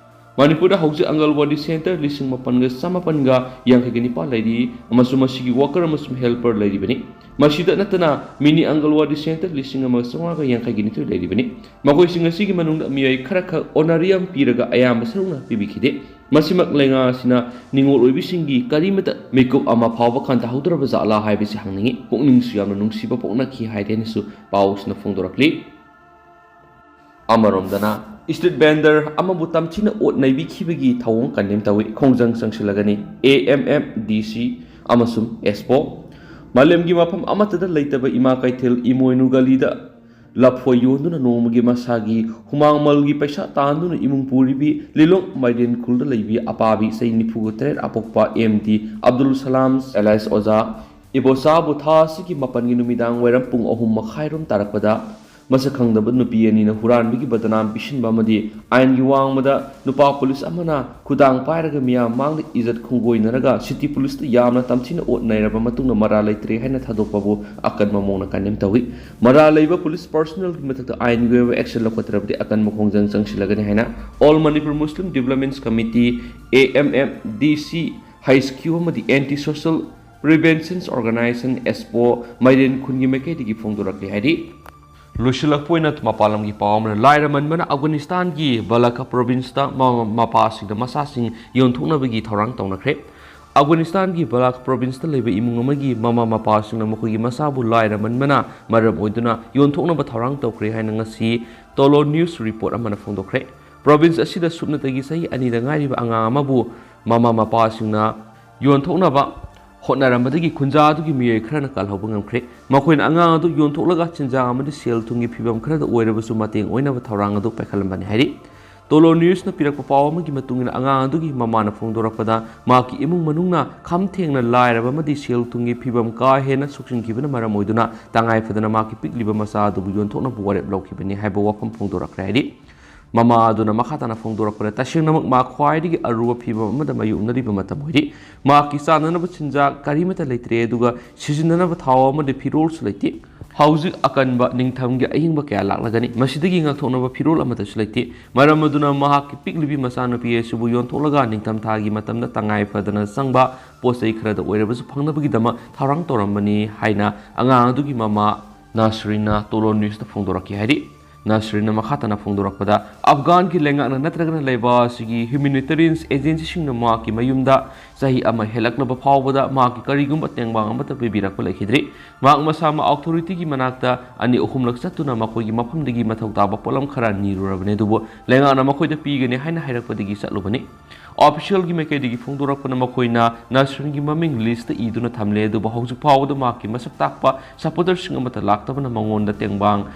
ꯃꯅꯤꯄꯨꯔꯗ ꯍꯧꯖꯤꯛ ꯑꯪꯒꯜꯋꯥꯗꯤ ꯁꯦꯟꯇꯔ ꯂꯤꯁꯤꯡ ꯃꯥꯄꯟꯒ ꯆꯃꯥꯄꯟꯒ ꯌꯥꯡꯈꯩꯒ ꯅꯤꯄꯥꯟ ꯂꯩꯔꯤ ꯑꯃꯁꯨꯡ ꯃꯁꯤꯒꯤ ꯋꯥꯀꯔ ꯑꯃꯁꯨꯡ ꯍꯦꯜꯄꯔ ꯂꯩꯔꯤꯕꯅꯤ꯫ ꯃꯁꯤꯗ ꯅꯠꯇꯅ ꯃꯤꯅꯤ ꯑꯪꯒꯜꯋꯥꯗꯤ ꯁꯦꯟꯇꯔ ꯂꯤꯁꯤꯡ ꯑꯃꯒ ꯆꯥꯝꯃꯉꯥꯒ ꯌꯥꯡꯈꯩꯒ ꯅꯤꯊꯣꯏ ꯂꯩꯔꯤꯕꯅꯤ꯫ ꯃꯈꯣꯏꯁꯤꯡ ꯑꯁꯤꯒꯤ ꯃꯅꯨꯡꯗ ꯃꯤꯑꯣꯏ ꯈꯔꯈꯛ ꯑꯣꯅꯔꯤꯌꯝ ꯄꯤꯔꯒ ꯑꯌꯥꯝꯕ ꯁꯔꯨꯛꯅ ꯄꯤꯕꯤꯈꯤꯗꯦ꯫ ꯃꯁꯤꯃꯛ ꯂꯩꯉꯥꯛ ꯑꯁꯤꯅ ꯅꯤꯉꯣꯜ ꯑꯣꯏꯕꯤꯁꯤꯡꯒꯤ ꯀꯔꯤꯃꯇ ꯃꯤꯀꯨꯞ ꯑꯃ ꯐꯥꯎꯕ ꯈꯟꯊꯍꯧꯗ꯭ꯔꯕ ꯖꯥꯠꯂꯥ ꯍꯥꯏꯕꯁꯤ ꯍꯪꯅꯤꯡꯏ꯫ ꯄꯨꯛꯅꯤꯡꯁꯨ ꯌꯥꯝꯅ ꯅꯨꯡꯁꯤꯕ ꯄꯣꯛꯅꯈꯤ ꯍꯥꯏꯗꯦꯅꯁꯨ ꯄꯥꯎꯁꯤꯅ ꯐꯣꯡꯗꯣꯔꯛꯂꯤ꯫ ꯑꯃꯔꯣꯝꯗꯅ ꯁ꯭ꯇ꯭ꯔꯤꯠ ꯚꯦꯟꯗꯔ ꯑꯃꯕꯨ ꯇꯝꯊꯤꯅ ꯑꯣꯠ ꯅꯩꯕꯤꯈꯤꯕꯒꯤ ꯊꯧꯑꯣꯡ ꯀꯟꯗꯦꯝ ꯇꯧꯏ꯫ ꯈꯣꯡꯖꯪ ꯆꯪꯁꯤꯜꯂꯒꯅꯤ ꯑꯦ ꯑꯦꯝ ꯑꯦꯝ ꯗꯤ ꯁꯤ ꯑꯃꯁꯨꯡ ꯑꯦꯁꯄꯣ꯫ ꯃꯥꯂꯦꯝꯒꯤ ꯃꯐꯝ ꯑꯃꯠꯇꯗ ꯂꯩꯇꯕ ꯏꯃꯥ ꯀꯩꯊꯦꯜ ꯏꯃꯣꯏꯅꯨ ꯒꯂꯤꯗ ꯂꯐꯣꯏ ꯌꯣꯟꯗꯨꯅ ꯅꯣꯡꯃꯒꯤ ꯃꯁꯥꯒꯤ ꯍꯨꯃꯥꯡꯃꯜꯒꯤ ꯄꯩꯁꯥ ꯇꯥꯟꯗꯨꯅ ꯏꯃꯨꯡ ꯄꯨꯔꯤꯕꯤ ꯂꯤꯂꯣꯡ ꯃꯥꯏꯔꯦꯟꯈꯨꯜꯗ ꯂꯩꯕꯤ ꯑꯄꯥꯕꯤ ꯆꯍꯤ ꯅꯤꯐꯨꯒ ꯇꯔꯦꯠ ꯑꯄꯣꯛꯄ ꯑꯦꯝ ꯗꯤ ꯑꯕꯗꯨꯜ ꯁꯂꯥꯝ alias ꯑꯣꯖꯥ ꯏꯕꯣꯆꯥꯕꯨ ꯊꯥ ꯑꯁꯤꯒꯤ ꯃꯥꯄꯟꯒꯤ ꯅꯨꯃꯤꯗꯥꯡ ꯋꯥꯏꯔꯝ ꯄꯨꯡ ꯑꯍꯨꯝ ꯃꯈꯥꯏꯔꯣꯝ ꯇꯥꯔꯛꯄꯗ ꯃꯁꯛ ꯈꯪꯗꯕ ꯅꯨꯄꯤ ꯑꯅꯤꯅ ꯍꯨꯔꯥꯟꯕꯒꯤ ꯕꯗꯅꯥꯝ ꯄꯤꯁꯤꯟꯕ ꯑꯃꯗꯤ ꯑꯥꯏꯟꯒꯤ ꯋꯥꯡꯃꯗ ꯅꯨꯄꯥ ꯄꯨꯂꯤꯁ ꯑꯃꯅ ꯈꯨꯗꯥꯡ ꯄꯥꯏꯔꯒ ꯃꯤꯌꯥꯝ ꯃꯥꯡꯗ ꯏꯖꯠ ꯈꯣꯡꯒꯣꯏꯅꯔꯒ ꯁꯤꯇꯤ ꯄꯨꯂꯤꯁꯇ ꯌꯥꯝꯅ ꯇꯝꯊꯤꯅ ꯑꯣꯠ ꯅꯩꯔꯕ ꯃꯇꯨꯡꯗ ꯃꯔꯥꯜ ꯂꯩꯇ꯭ꯔꯦ ꯍꯥꯏꯅ ꯊꯥꯗꯣꯛꯄꯕꯨ ꯑꯀꯟꯕ ꯃꯑꯣꯡꯗ ꯀꯟꯗꯦꯝ ꯇꯧꯏ꯫ ꯃꯔꯥꯜ ꯂꯩꯕ ꯄꯨꯂꯤꯁ ꯄꯔꯁꯣꯅꯦꯜꯒꯤ ꯃꯊꯛꯇ ꯑꯥꯏꯟꯒꯤ ꯑꯣꯏꯕ ꯑꯦꯛꯁꯟ ꯂꯧꯈꯠꯇ꯭ꯔꯕꯗꯤ ꯑꯀꯟꯕ ꯈꯣꯡꯖꯪ ꯆꯪꯁꯤꯜꯂꯒꯅꯤ ꯍꯥꯏꯅ All Manipur Muslim Developments Committee, A M M D C, H Q ꯑꯃꯗꯤ Anti Social Prevention Organization, ꯑꯦꯁꯄꯣ, ꯃꯥꯏꯔꯦꯟ ꯈꯨꯟꯒꯤ ꯃꯥꯏꯀꯩꯗꯒꯤ ꯐꯣꯡꯗꯣꯔꯛꯂꯤ ꯍꯥꯏꯔꯤ꯫ ꯂꯣꯏꯁꯤꯜꯂꯛꯄ ꯑꯣꯏꯅ ꯃꯄꯥꯟ ꯂꯝꯒꯤ ꯄꯥꯎ ꯑꯃꯅ, ꯂꯥꯏꯔꯃꯟꯕꯅ ꯑꯐꯒꯥꯅꯤꯁꯇꯥꯟꯒꯤ ꯕꯂꯈ ꯄ꯭ꯔꯣꯚꯤꯟꯁꯇ ꯃꯃꯥ ꯃꯄꯥꯁꯤꯡꯗ ꯃꯆꯥꯁꯤꯡ ꯌꯣꯟꯊꯣꯛꯅꯕꯒꯤ ꯊꯧꯔꯥꯡ ꯇꯧꯅꯈ꯭ꯔꯦ꯫ ꯑꯐꯒꯥꯅꯤꯁꯇꯥꯟꯒꯤ ꯕꯂꯈ ꯄ꯭ꯔꯣꯚꯤꯟꯁꯇ ꯂꯩꯕ ꯏꯃꯨꯡ ꯑꯃꯒꯤ ꯃꯃꯥ ꯃꯄꯥꯁꯤꯡꯅ ꯃꯈꯣꯏꯒꯤ ꯃꯆꯥꯕꯨ ꯂꯥꯏꯔꯃꯟꯕꯅ ꯃꯔꯝ ꯑꯣꯏꯗꯨꯅ ꯌꯣꯟꯊꯣꯛꯅꯕ ꯊꯧꯔꯥꯡ ꯇꯧꯈ꯭ꯔꯦ ꯍꯥꯏꯅ ꯉꯁꯤ ꯇꯣꯂꯣ ꯅ꯭ꯌꯨꯁ ꯔꯤꯄꯣꯔꯠ ꯑꯃꯅ ꯐꯣꯡꯗꯣꯛꯈ꯭ꯔꯦ꯫ ꯄ꯭ꯔꯣꯚꯤꯟꯁ ꯑꯁꯤꯗ ꯁꯨꯞꯅꯇꯒꯤ ꯆꯍꯤ ꯑꯅꯤꯗ ꯉꯥꯏꯔꯤꯕ ꯑꯉꯥꯡ ꯑꯃꯕꯨ ꯃꯃꯥ ꯃꯄꯥꯁꯤꯡꯅ ꯌꯣꯟꯊꯣꯛꯅꯕ ꯍꯣꯠꯅꯔꯝꯕꯗꯒꯤ ꯈꯨꯟꯖꯥ ꯑꯗꯨꯒꯤ ꯃꯤꯑꯣꯏ ꯈꯔꯅ ꯀꯜꯍꯧꯕ ꯉꯝꯈ꯭ꯔꯦ꯫ ꯃꯈꯣꯏꯅ ꯑꯉꯥꯡ ꯑꯗꯨ ꯌꯣꯟꯊꯣꯛꯂꯒ ꯆꯤꯟꯖꯥꯛ ꯑꯃꯗꯤ ꯁꯦꯜ ꯊꯨꯝꯒꯤ ꯐꯤꯕꯝ ꯈꯔꯗ ꯑꯣꯏꯔꯕꯁꯨ ꯃꯇꯦꯡ ꯑꯣꯏꯅꯕ ꯊꯧꯔꯥꯡ ꯑꯗꯨ ꯄꯥꯏꯈꯠꯂꯝꯕꯅꯤ ꯍꯥꯏꯔꯤ꯫ ꯇꯣꯂꯣ ꯅ꯭ꯌꯨꯁꯅ ꯄꯤꯔꯛꯄ ꯄꯥꯎ ꯑꯃꯒꯤ ꯃꯇꯨꯡ ꯏꯟꯅ, ꯑꯉꯥꯡ ꯑꯗꯨꯒꯤ ꯃꯃꯥꯅ ꯐꯣꯡꯗꯣꯔꯛꯄꯗ, ꯃꯍꯥꯛꯀꯤ ꯏꯃꯨꯡ ꯃꯅꯨꯡꯅ ꯈꯝ ꯊꯦꯡꯅ ꯂꯥꯏꯔꯕ ꯑꯃꯗꯤ ꯁꯦꯜ ꯊꯨꯝꯒꯤ ꯐꯤꯕꯝ ꯀꯥ ꯍꯦꯟꯅ ꯁꯣꯛꯆꯤꯟꯈꯤꯕꯅ ꯃꯔꯝ ꯑꯣꯏꯗꯨꯅ ꯇꯉꯥꯏ ꯐꯗꯅ ꯃꯍꯥꯛꯀꯤ ꯄꯤꯛꯂꯤꯕ ꯃꯆꯥ ꯑꯗꯨꯕꯨ ꯌꯣꯟꯊꯣꯛꯅꯕ ꯋꯥꯔꯦꯞ ꯂꯧꯈꯤꯕꯅꯤ ꯍꯥꯏꯕ ꯋꯥꯐꯝ ꯐꯣꯡꯗꯣꯔꯛꯈ꯭ꯔꯦ ꯍꯥꯏꯔꯤ꯫ ꯃꯃꯥ ꯑꯗꯨꯅ ꯃꯈꯥ ꯇꯥꯅ ꯐꯣꯡꯗꯣꯔꯛꯄꯗ, ꯇꯁꯦꯡꯅꯃꯛ ꯃꯥ ꯈ꯭ꯋꯥꯏꯗꯒꯤ ꯑꯔꯨꯕ ꯐꯤꯕꯝ ꯑꯃꯗ ꯃꯥꯌꯣꯛꯅꯔꯤꯕ ꯃꯇꯝ ꯑꯣꯏꯔꯤ꯫ ꯃꯍꯥꯛꯀꯤ ꯆꯥꯅꯅꯕ ꯆꯤꯟꯖꯥꯛ ꯀꯔꯤꯃꯠꯇ ꯂꯩꯇ꯭ꯔꯦ, ꯑꯗꯨꯒ ꯁꯤꯖꯤꯟꯅꯅꯕ ꯊꯥꯎ ꯑꯃꯗꯤ ꯐꯤꯔꯣꯜꯁꯨ ꯂꯩꯇꯦ꯫ ꯍꯧꯖꯤꯛ ꯑꯀꯟꯕ ꯅꯤꯡꯊꯝꯒꯤ ꯑꯏꯪꯕ ꯀꯌꯥ ꯂꯥꯛꯂꯒꯅꯤ꯫ ꯃꯁꯤꯗꯒꯤ ꯉꯥꯛꯊꯣꯛꯅꯕ ꯐꯤꯔꯣꯜ ꯑꯃꯠꯇꯁꯨ ꯂꯩꯇꯦ꯫ ꯃꯔꯝ ꯑꯗꯨꯅ ꯃꯍꯥꯛꯀꯤ ꯄꯤꯛꯂꯤꯕꯤ ꯃꯆꯥꯅꯨꯄꯤ ꯑꯁꯤꯕꯨ ꯌꯣꯟꯊꯣꯛꯂꯒ ꯅꯤꯡꯊꯝꯊꯥꯒꯤ ꯃꯇꯝꯗ ꯇꯉꯥꯏ ꯐꯗꯅ ꯆꯪꯕ ꯄꯣꯠ ꯆꯩ ꯈꯔꯗ ꯑꯣꯏꯔꯕꯁꯨ ꯐꯪꯅꯕꯒꯤꯗꯃꯛ ꯊꯧꯔꯥꯡ ꯇꯧꯔꯝꯕꯅꯤ ꯍꯥꯏꯅ ꯑꯉꯥꯡ ꯑꯗꯨꯒꯤ ꯃꯃꯥ ꯅꯁꯔꯤꯟꯅ ꯇꯣꯂꯣ ꯅ꯭ꯌꯨꯁꯇ ꯐꯣꯡꯗꯣꯔꯛꯈꯤ ꯍꯥꯏꯔꯤ꯫ ꯅꯁꯔꯤꯟꯅ ꯃꯈꯥ ꯇꯥꯅ ꯐꯣꯡꯗꯣꯔꯛꯄꯗ, ꯑꯐꯒꯥꯟꯒꯤ ꯂꯩꯉꯥꯛꯅ ꯅꯠꯇ꯭ꯔꯒꯅ ꯂꯩꯕꯥꯛ ꯑꯁꯤꯒꯤ ꯍ꯭ꯌꯨꯃꯦꯅꯤꯇꯦꯔꯤꯌꯟ ꯑꯦꯖꯦꯟꯁꯤꯁꯤꯡꯅ ꯃꯍꯥꯛꯀꯤ ꯃꯌꯨꯝꯗ ꯆꯍꯤ ꯑꯃ ꯍꯦꯜꯂꯛꯂꯕ ꯐꯥꯎꯕꯗ ꯃꯍꯥꯛꯀꯤ ꯀꯔꯤꯒꯨꯝꯕ ꯇꯦꯡꯕꯥꯡ ꯑꯃꯠꯇ ꯄꯤꯕꯤꯔꯛꯄ ꯂꯩꯈꯤꯗ꯭ꯔꯤ꯫ ꯃꯍꯥꯛ ꯃꯁꯥꯃꯛ ꯑꯣꯊꯣꯔꯤꯇꯤꯒꯤ ꯃꯅꯥꯛꯇ ꯑꯅꯤ ꯑꯍꯨꯝꯂꯛ ꯆꯠꯇꯨꯅ ꯃꯈꯣꯏꯒꯤ ꯃꯐꯝꯗꯒꯤ ꯃꯊꯧ ꯇꯥꯕ ꯄꯣꯠꯂꯝ ꯈꯔ ꯅꯤꯔꯨꯔꯕꯅꯤ, ꯑꯗꯨꯕꯨ ꯂꯩꯉꯥꯛꯅ ꯃꯈꯣꯏꯗ ꯄꯤꯒꯅꯤ ꯍꯥꯏꯅ ꯍꯥꯏꯔꯛꯄꯗꯒꯤ ꯆꯠꯂꯨꯕꯅꯤ꯫ ꯑꯣꯐꯤꯁꯤꯌꯦꯜꯒꯤ ꯃꯥꯏꯀꯩꯗꯒꯤ ꯐꯣꯡꯗꯣꯔꯛꯄꯅ, ꯃꯈꯣꯏꯅ ꯅꯁꯔꯤꯟꯒꯤ ꯃꯃꯤꯡ ꯂꯤꯁꯇ ꯏꯗꯨꯅ ꯊꯝꯂꯦ, ꯑꯗꯨꯕꯨ ꯍꯧꯖꯤꯛ ꯐꯥꯎꯕꯗ ꯃꯍꯥꯛꯀꯤ ꯃꯁꯛ ꯇꯥꯛꯄ ꯁꯄꯣꯔꯇꯔꯁꯤꯡ ꯑꯃꯠꯇ ꯂꯥꯛꯇꯕꯅ ꯃꯉꯣꯟꯗ ꯇꯦꯡꯕꯥꯡ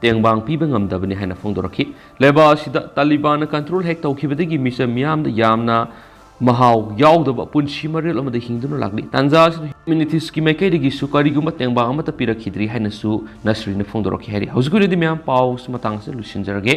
ꯇꯦꯡꯕꯥꯡ ꯄꯤꯕ ꯉꯝꯗꯕꯅꯤ ꯍꯥꯏꯅ ꯐꯣꯡꯗꯣꯔꯛꯈꯤ꯫ ꯂꯩꯕꯥꯛ ꯑꯁꯤꯗ ꯇꯥꯂꯤꯕꯥꯟꯅ ꯀꯟꯇ꯭ꯔꯣꯜ ꯍꯦꯛ ꯇꯧꯈꯤꯕꯗꯒꯤ ꯃꯤꯆꯝ ꯃꯤꯌꯥꯝꯗ ꯌꯥꯝꯅ ꯃꯍꯥꯎ ꯌꯥꯎꯗꯕ ꯄꯨꯟꯁꯤ ꯃꯔꯦꯜ ꯑꯃꯗ ꯍꯤꯡꯗꯨꯅ ꯂꯥꯛꯂꯤ꯫ ꯇꯥꯟꯖꯥ ꯑꯁꯤꯗ ꯍ꯭ꯌꯨꯃꯦꯅꯤꯇꯤꯁꯀꯤ ꯃꯥꯏꯀꯩꯗꯒꯤꯁꯨ ꯀꯔꯤꯒꯨꯝꯕ ꯇꯦꯡꯕꯥꯡ ꯑꯃꯠꯇ ꯄꯤꯔꯛꯈꯤꯗ꯭ꯔꯤ ꯍꯥꯏꯅꯁꯨ ꯅꯁꯔꯤꯟꯅ ꯐꯣꯡꯗꯣꯔꯛꯈꯤ ꯍꯥꯏꯔꯤ꯫ ꯍꯧꯖꯤꯛ ꯑꯣꯏꯅꯗꯤ ꯃꯌꯥꯝ, ꯄꯥꯎꯁꯤ ꯃꯇꯥꯡ ꯑꯁꯤꯗ ꯂꯣꯏꯁꯤꯟꯖꯔꯒꯦ꯫